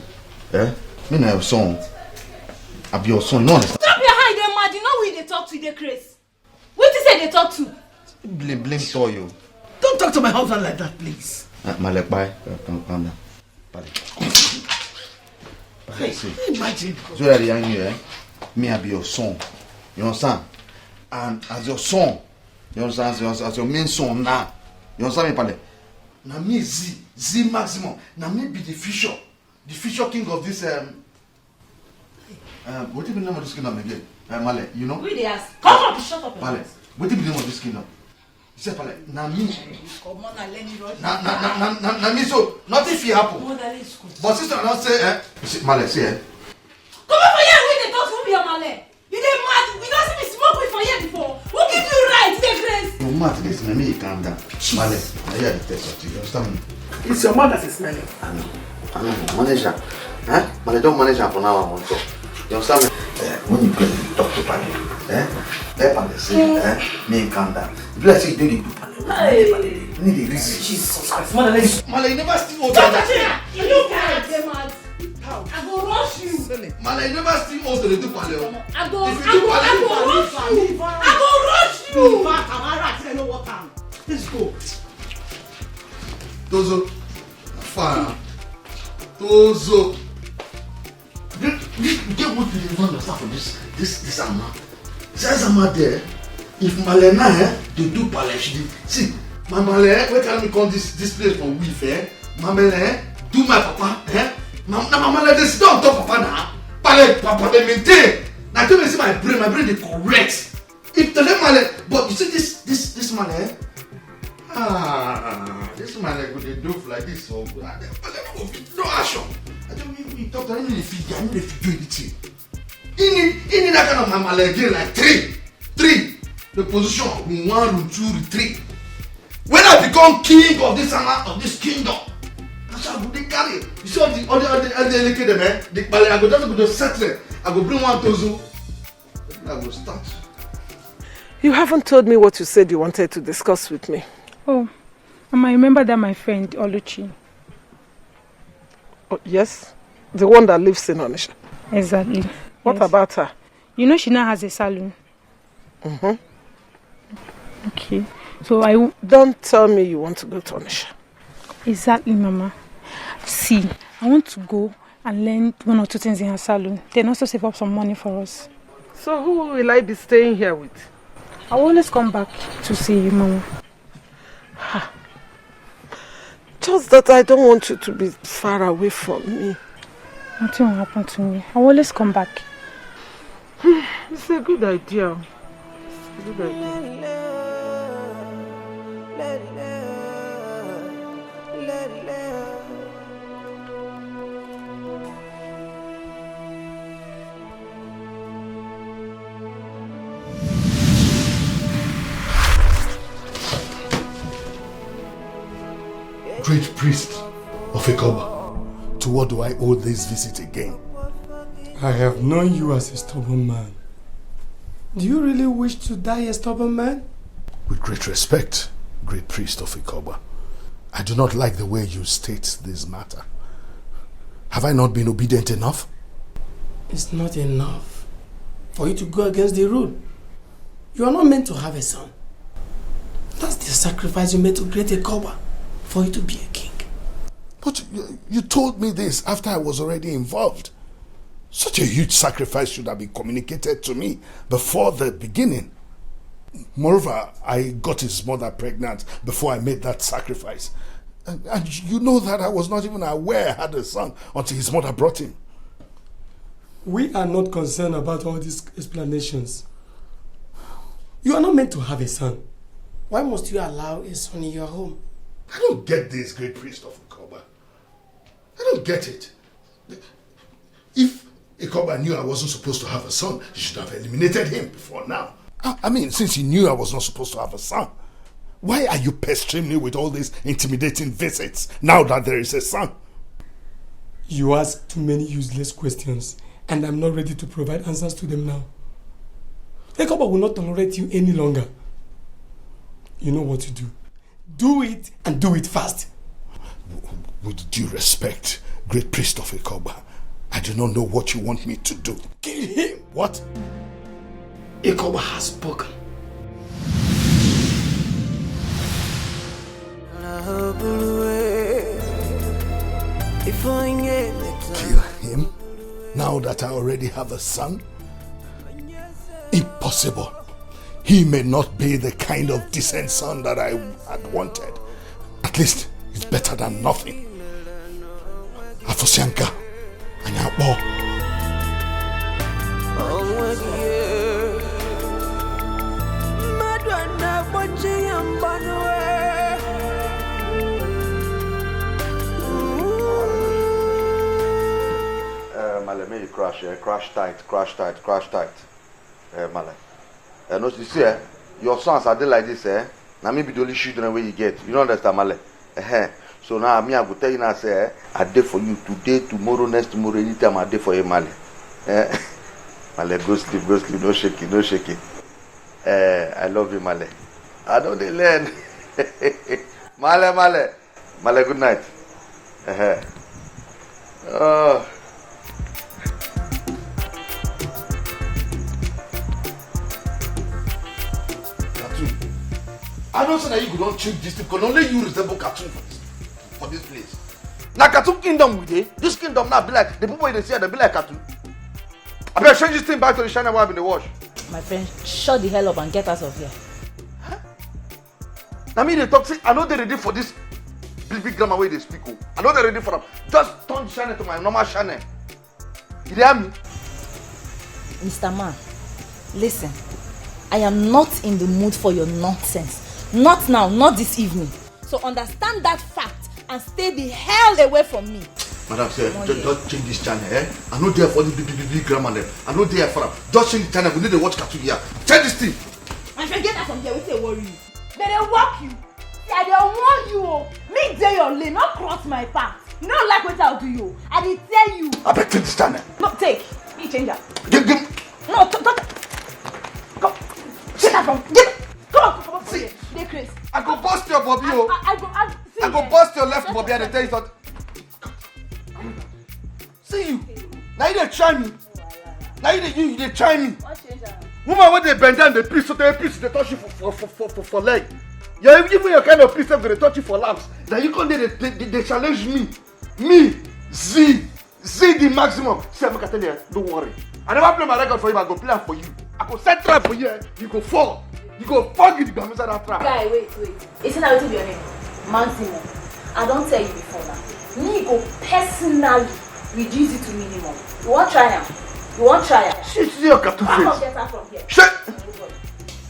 Eh? Me na your son. I be your son, you no understand? Stop your hand, dey mad. You know who you dey talk to, you dey craze. Wetin you dey talk to? Blame, blame Toyo. Don't talk to my husband like that, please. Uh, Malekpai, uh, calm, calm down. Pale. Hey, see, imagine. So that young you, eh? Me, I be your son. You understand? And as your son, you understand? As your, as your main son now, you understand me, pale? Now me, Z, Z maximum. Now me be the future, the future king of this. Um, uh, what even name of this kingdom again? Uh, Male, you know? We dey ask. Come on, shut up. Male, what even name of this kingdom? He said, Male, now me. Come on, now let me rush. Now, now, now, now, now, now me, so nothing fit happen. Motherly school. But sister, I don't say, eh? You see, Male, see, eh? Come over here, we dey talk to your Male. You dey mad? You don't see me smoke weed for here before. Who give you right? You dey craze? No mad, this na me, calm down. Male, now you are the test of you understand me? It's your mouth that is smelling. I know. I know. Manage am. Eh? Male, don't manage am for now. I want to. You understand me? Eh, when you go talk to Pale, eh? Let Pale say, eh? Me calm down. If you like say you do the do Pale, Hey. Pale, you need the reason. Jesus Christ, mother, let's Male, you never steal all Don't that. Touch me! You look at them as I go rush you. Male, you never steal all the do Pale. I go, If you I do go, I Pale, go rush you. I go rush you. Let's go. Tozo, far. Tozo. You, you, you get what you don't understand for this, this, this Ama. This Ama there. If Male na, eh, they do Pale, she dey, see, my Male, eh, wey carry me come this, this place for weave, eh? My Male, eh, do my papa, eh? My, na my Male dey sit down on top papa na. Pale, papa dey maintain. Na tell me say my brain, my brain dey correct. If to them Male, but you see this, this, this Male, eh? Ah, this Male go dey do like this, so I dey, I dey no go fit, no action. I tell you, we talk to him, he fit, he fit do anything. He need, he need that kind of Male again, like three, three. The position, room one, room two, room three. When I become king of this Ama, of this kingdom, that's how I go dey carry. You see all the, all the, all the, all the Eleke dem, eh? The Pale, I go just go to settle. I go bring one Tozo. I go start. You haven't told me what you said you wanted to discuss with me. Oh, Mama, I remember that my friend Oluchi. Oh, yes, the one that lives in Onisha. Exactly. What Yes. about her? You know she now has a salon. Mm-hmm. Okay. So I w- Don't tell me you want to go to Onisha. Exactly, Mama. See, I want to go and learn one or two things in her salon. Then also save up some money for us. So who will I be staying here with? I will always come back to see you, Mama. Just that I don't want you to be far away from me. Nothing will happen to me. I will always come back. It's a good idea. It's a good idea. Great priest of Ikoba, to what do I owe this visit again? I have known you as a stubborn man. Do you really wish to die a stubborn man? With great respect, great priest of Ikoba, I do not like the way you state this matter. Have I not been obedient enough? It's not enough for you to go against the rule. You are not meant to have a son. That's the sacrifice you made to create a Koba for you to be a king. But you, you told me this after I was already involved. Such a huge sacrifice should have been communicated to me before the beginning. Moreover, I got his mother pregnant before I made that sacrifice. And, and you know that I was not even aware I had a son until his mother brought him. We are not concerned about all these explanations. You are not meant to have a son. Why must you allow a son in your home? I don't get this, great priest of Ikoba. I don't get it. If Ikoba knew I wasn't supposed to have a son, you should have eliminated him before now. I, I mean, since he knew I was not supposed to have a son, why are you pestering me with all these intimidating visits now that there is a son? You ask too many useless questions, and I'm not ready to provide answers to them now. Ikoba will not tolerate you any longer. You know what to do. Do it, and do it fast. W-, with due respect, great priest of Ikoba, I do not know what you want me to do. Kill him. What? Ikoba has spoken. Kill him? Now that I already have a son, impossible. He may not be the kind of decent son that I had wanted. At least it's better than nothing. Afosianka, Anyabo. Uh, Male, make you crash, eh? Crash tight, crash tight, crash tight. Eh, Male. Eh, no, you see, eh? Your sons are there like this, eh? Now me be the only children where you get. You don't understand, Male. Eh, so now me, I go tell you now, say, eh? I dey for you today, tomorrow, next tomorrow, anytime I dey for you, Male. Eh? Male, go sleep, go sleep, no shake it, no shake it. Eh, I love you, Male. I don't dey learn. Male, Male. Male, good night. Uh-huh. Oh. Cartoon. I don't say that you don't change this thing because only you resemble cartoon for this, for this place. Now cartoon kingdom we dey. This kingdom now be like the people wey dey see, they be like cartoon. I better change this thing back to the channel where I been dey watch. My friend, shut the hell up and get out of here. Na me dey talk say I no dey ready for this big big grammar wey dey speak o. I no dey ready for am. Just turn the channel to my normal channel. You dey hear me? Mister Man, listen. I am not in the mood for your nonsense. Not now, not this evening. So understand that fact and stay the hell away from me. Madam, sir, just, just change this channel, eh? I no dey for the big, big, big, big grammar dem. I no dey for am. Just change the channel. We need to watch cartoon here. Change this thing. My friend, get out from here. Wetin dey worry you? Dem dey work you. See, I dey warn you o. Me dey your lane. No cross my path. You no like wetin I do you. I dey tell you. Abeg, change this channel. No, take. Me change am. Give, give. No, don't. Come. Sit down from. Give. Come on, come on. See, dey craze. I go burst your bobby o. I, I, I go. I, see, I go burst your left bobby. I dey tell you something. See you. Now you dey try me. Now you dey, you, you dey try me. Woman wey dey bend down dey piss, so dey piss dey touch you for for for for for, for leg. Your, even your kind of piss sef go dey touch you for laps. Now you come dey dey dey dey challenge me. Me, Z, Z the maximum. See, make I tell you, eh, don't worry. I never play my record for you, but I go play am for you. I go set trap for you, eh? You go fall. You go fall gidigba inside that trap. Guy, wait, wait. Is it that wetin be your name? Maximum. I don tell you before now. Me go personally reduce it to minimum. You wan try am? You wan try am? See, see your cartoon face. Come get out from here. Shit!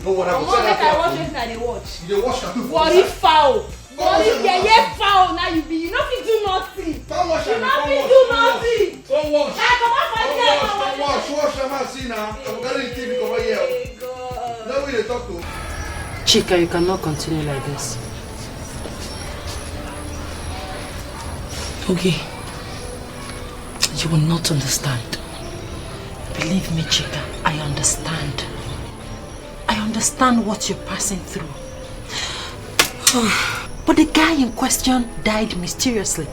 No worry, I go tell you. Make I watch wetin I dey watch. You dey watch cartoon for inside. Worry fowl. Worry yeye fowl na you be. You no fit do nothing. Come wash am. You no fit do nothing. Come wash. Guy, comot for here. Come wash, come wash, wash am and see now. I go carry the T V comot here. Hey, God. Now we dey talk to. Chika, you cannot continue like this. Okay. You will not understand. Believe me, Chika, I understand. I understand what you're passing through. But the guy in question died mysteriously.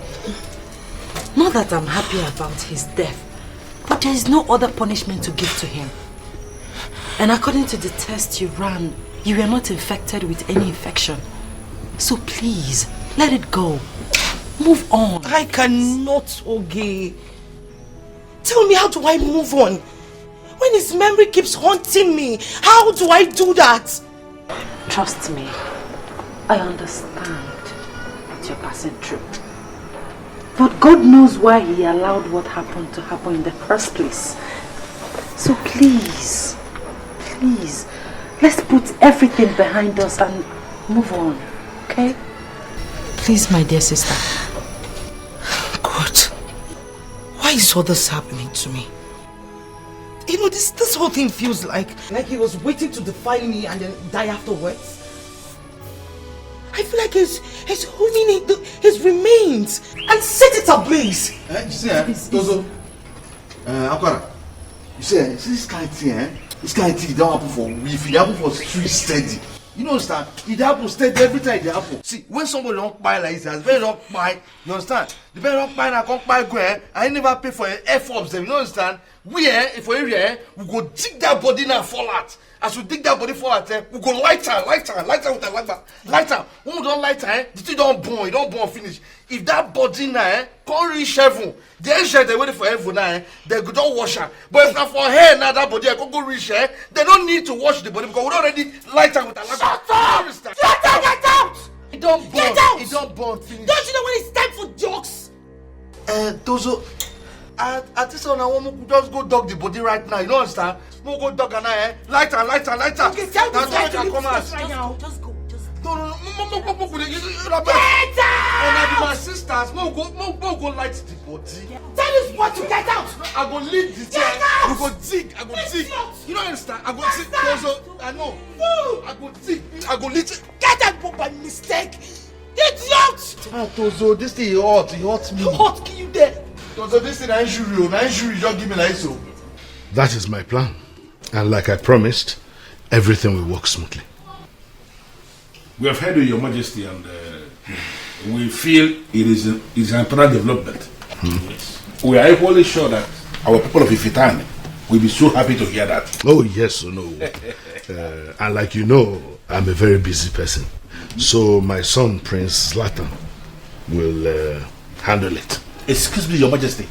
Not that I'm happy about his death, but there is no other punishment to give to him. And according to the test you ran, you were not infected with any infection. So please, let it go. Move on. I cannot, Oge. Tell me, how do I move on? When his memory keeps haunting me, how do I do that? Trust me, I understand what you're passing through. But God knows why He allowed what happened to happen in the first place. So please, please, let's put everything behind us and move on, okay? Please, my dear sister. God, why is all this happening to me? You know, this this whole thing feels like like he was waiting to defile me and then die afterwards. I feel like he's he's holding his, his remains and set it ablaze. Eh, you see, eh? Tozo, uh, Akwara, you see, eh? See this kind of thing, eh? This kind of thing don't happen for we. If it happen for street steady, you know, understand? It happen steady every time. It happen. See, when somebody don't buy like this, as when don't buy, you understand? Better don't buy na come buy go, eh? I never pay for, eh, F ups, you know understand? We, eh, for area, eh, we go dig that body now fall out. As we dig that body fall out, eh, we go light her, light her, light her with a light her, light her. When we don't light her, eh, the thing don't burn, it don't burn finish. If that body now, eh, can't reach heaven, the angel they waiting for heaven now, eh, they go don't wash her. But if not for her now, that body, I go go reach her. They don't need to wash the body because we don't already light her with a light. Shut up! Get out! Get out! It don't burn. Get out! It don't burn finish. Don't you know when it's time for jokes? Eh, Tozo, I, I think so now. We just go dog the body right now. You know understand? We go dog and, eh, light and light and light and. Okay, tell this guy to leave this place right now. Just go. Just go. No, no, no, mo, mo, mo, mo, mo, you, you, you, you, Get out! And I be my sisters. Mo go, mo, mo go light the body. Tell this boy to get out. I go lead the. Get out! We go dig. I go dig. You know understand? I go dig. Tozo, I know. I go dig. I go lead. Get out by mistake. Idiot! Ah, Tozo, this thing hot, it hot me. Hot kill you there. Tozo, this thing na injury o, na injury just give me like so. That is my plan. And like I promised, everything will work smoothly. We have heard you, Your Majesty, and, uh, we feel it is a, is an important development. Yes. We are equally sure that our people of Ifitan will be so happy to hear that. Oh, yes, oh, no. Uh, and like you know, I'm a very busy person. So my son, Prince Zlatan, will, uh, handle it. Excuse me, Your Majesty.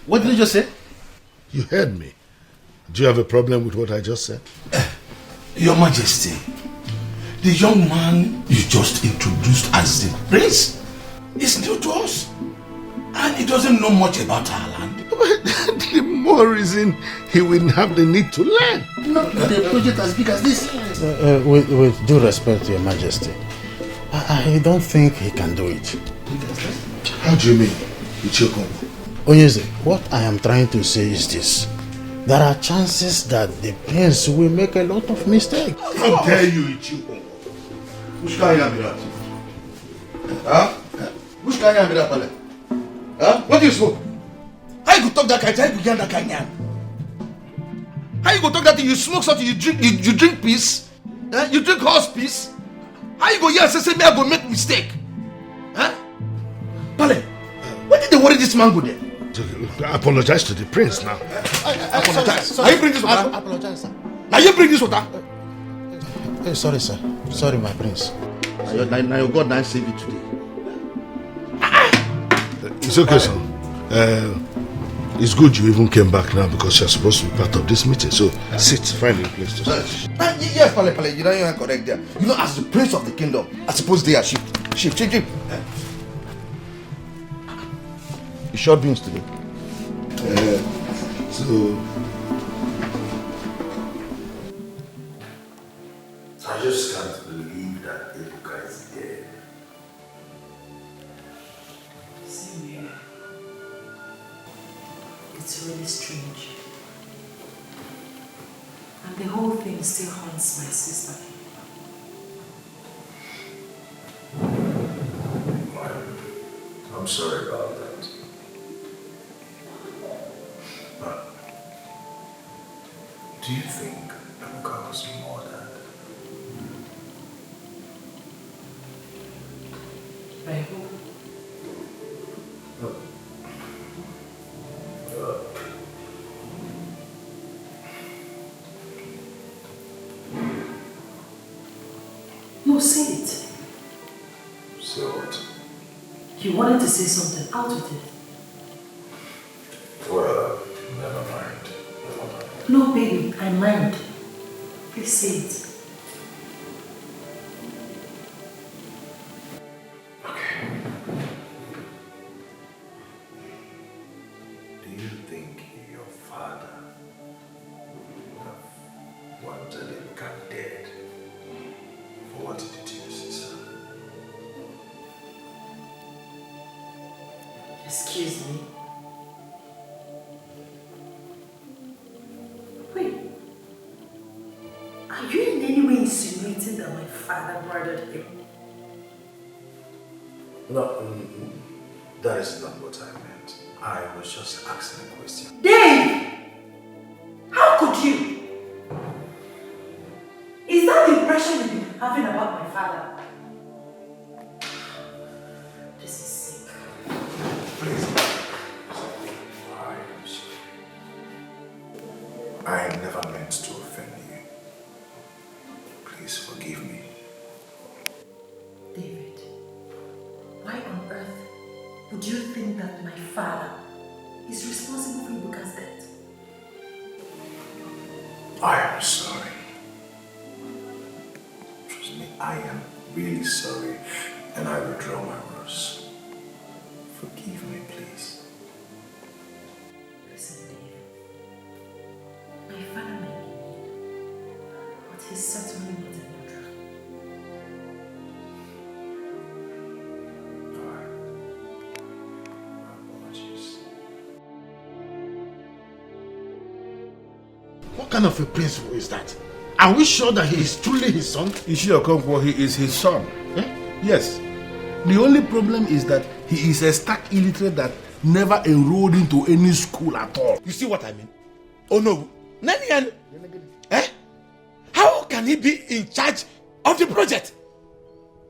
What did you just say? You heard me. Do you have a problem with what I just said? Your Majesty, the young man you just introduced as the prince is new to us, and he doesn't know much about our land. The more reason he will have the need to learn. Not with a project as big as this. Uh, uh, with, with due respect, Your Majesty, I, I don't think he can do it. How do you mean, Ichiokongo? Onyeze, what I am trying to say is this. There are chances that the prince will make a lot of mistakes. How dare you, Ichiokongo? Which kind of that? Huh? Which kind of that, Pale? Huh? What do you smoke? How you go talk that kind? How you go yarn that kind yarn? How you go talk that thing? You smoke something, you drink, you, you drink piss? Eh? You drink horse piss? How you go here and say, say me I go make mistake? Eh? Pale, what did they worry this man go there? Apologize to the prince now. I, I, I, sorry, sir. Sorry, sir. Now you bring this water? Now you bring this water? Eh, sorry, sir. Sorry, my prince. Now your, now, now your God now save you today. It's okay, son. Uh, it's good you even came back now because you're supposed to be part of this meeting. So sit, find a place to sit. Uh, y-, yes, Pale, Pale, you know you're correct there. You know, as the prince of the kingdom, I suppose they are sheep. Sheep, sheep, sheep. You short beans today. Uh, so, I just can't believe that Ebuka is dead. Same here. It's really strange. And the whole thing still haunts my sister. I'm sorry about that. But do you think Ebuka was murdered? I hope. No, say it. Say what? You wanted to say something. Out with it. Well, never mind. Never mind. No, baby, I mind. Please say it. Okay. Do you think your father would have wanted Ebuka dead for what he did to your sister? Excuse me. Wait. Are you in any way insinuating that my father murdered him? No, mm, mm, that is not what I meant. I was just asking a question. Dave! How could you? Is that the impression you've been having about my father? This is sick. I never meant to offend you. Please forgive me. David, why on earth would you think that my father is responsible for Ibuka's death? I am sorry. Trust me, I am really sorry, and I withdraw my words. Forgive me, please. Listen, Dave. My father might be mean, but he's certainly not a murderer. Alright. My apologies. What kind of a principle is that? Are we sure that he is truly his son? Ishi Okonkwo, he is his son. Eh? Yes. The only problem is that he is a stark illiterate that never enrolled into any school at all. You see what I mean? Oh no. Nani and eh? How can he be in charge of the project?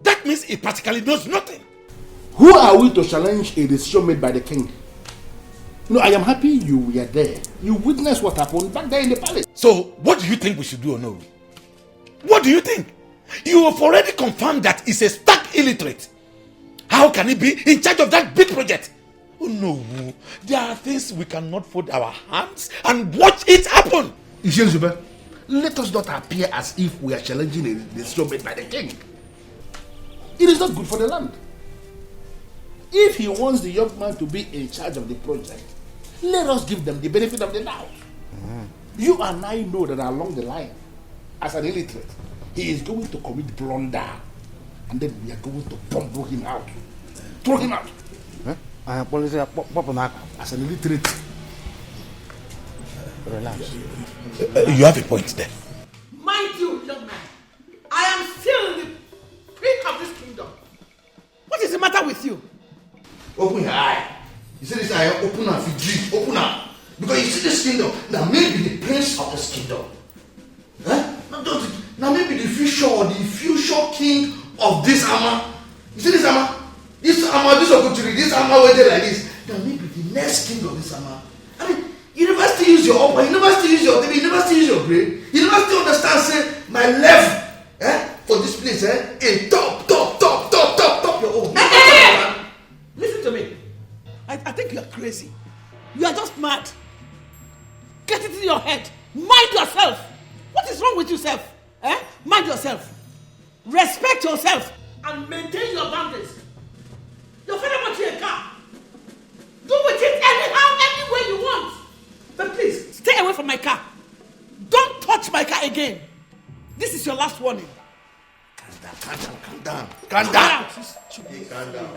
That means he practically knows nothing. Who are we to challenge a decision made by the king? No, I am happy you were there. You witnessed what happened back there in the palace. So, what do you think we should do, Onowu? What do you think? You have already confirmed that he's a stark illiterate. How can he be in charge of that big project? Oh no, there are things we cannot fold our hands and watch it happen. Ichie Nzube, let us not appear as if we are challenging a decision made by the king. It is not good for the land. If he wants the young man to be in charge of the project, let us give them the benefit of the doubt. You and I know that along the line, as an illiterate, he is going to commit blunder, and then we are going to pummel him out, throw him out. Anyị akpọlịsị ya kpọ- kpọpụ n'aka. As an illiterate, Relax. Uh, you have a point there. Mind you, young man, I am still in the peak of this kingdom. What is the matter with you? Open your eye. You see this eye, open am, if you dream, open am. Because you see this kingdom, now maybe the prince of this kingdom. Huh? Not just, now maybe the future or the future king of this Ama. You see this Ama? This Ama, this Okutiri, this Ama where they like this. Now maybe the next king of this Ama. I mean, you never still use your upper, you never still use your table, you never still use your brain, you never still understand, say, my level, eh, for this place, eh, in top, top, top, top, top, top, your own. Hey! Listen to me. I, I think you are crazy. You are just mad. Get it in your head. Mind yourself. What is wrong with yourself? Eh? Mind yourself. Respect yourself. And maintain your boundaries. Your father bought you a car. Do with it anyhow, any way you want. But please, stay away from my car. Don't touch my car again. This is your last warning. Calm down, calm down, calm down, calm down. Out. Hey, calm down.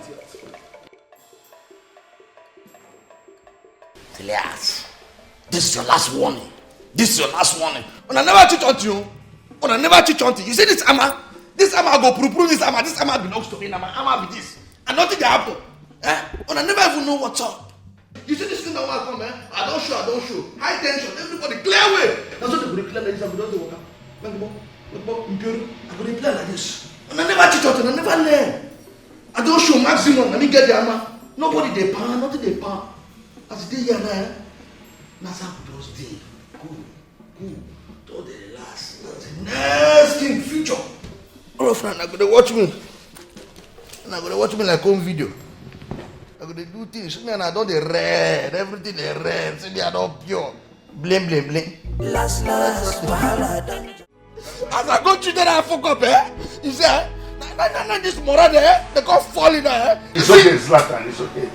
Elias, this is your last warning. This is your last warning. Una never cheat on you. Una never cheat on you. You see this Ama? This Ama go puru puru this Ama. This Ama belongs to me. Ama, Ama be this. And nothing dey happen. Eh? Una never even know what's up. You see this thing that wan come, eh? I don show, I don show. High tension, everybody clear way. Na so they go dey clear like this, I go just dey waka. Gbagbo, gbagbo, mpioro, I go dey clear like this. Una never cheat on, una never learn. I don show maximum, na me get the Ama. Nobody dey pan, nothing dey pan. As e dey here now, eh? Na so I go just dey. Cool, cool. Just dey relax. Na the next thing, future. All of una go dey watch me. Una go dey watch me like home video. I go dey do things. See me and I don dey red. Everything dey red. See me, I don pure. Bling, bling, bling. Last, last, wahala don As I go through that, I fuck up, eh? You see, eh? Na, na, na, na, this Mora there, eh? They come fall in, eh? It's okay, Zlatan, it's okay.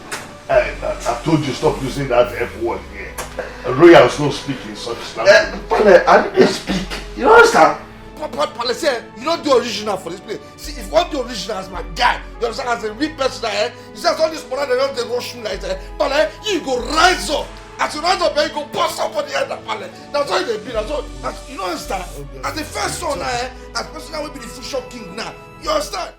I, I, I told you stop using that F word here. Royals no speak in such language. Pale, I didn't speak. You understand? Pa- pa- Pale say, you don't do original for this place. See, if you want to do original as my guy, you understand, as a real person, eh? You see, as all this Mora, they don't dey rush you like that. Pale, you go rise up. As you rise up, eh, you go bust somebody head, Pale. That's how they be. That's all. That's, you know, understand? As the first son, eh? As person that will be the future king now. You understand?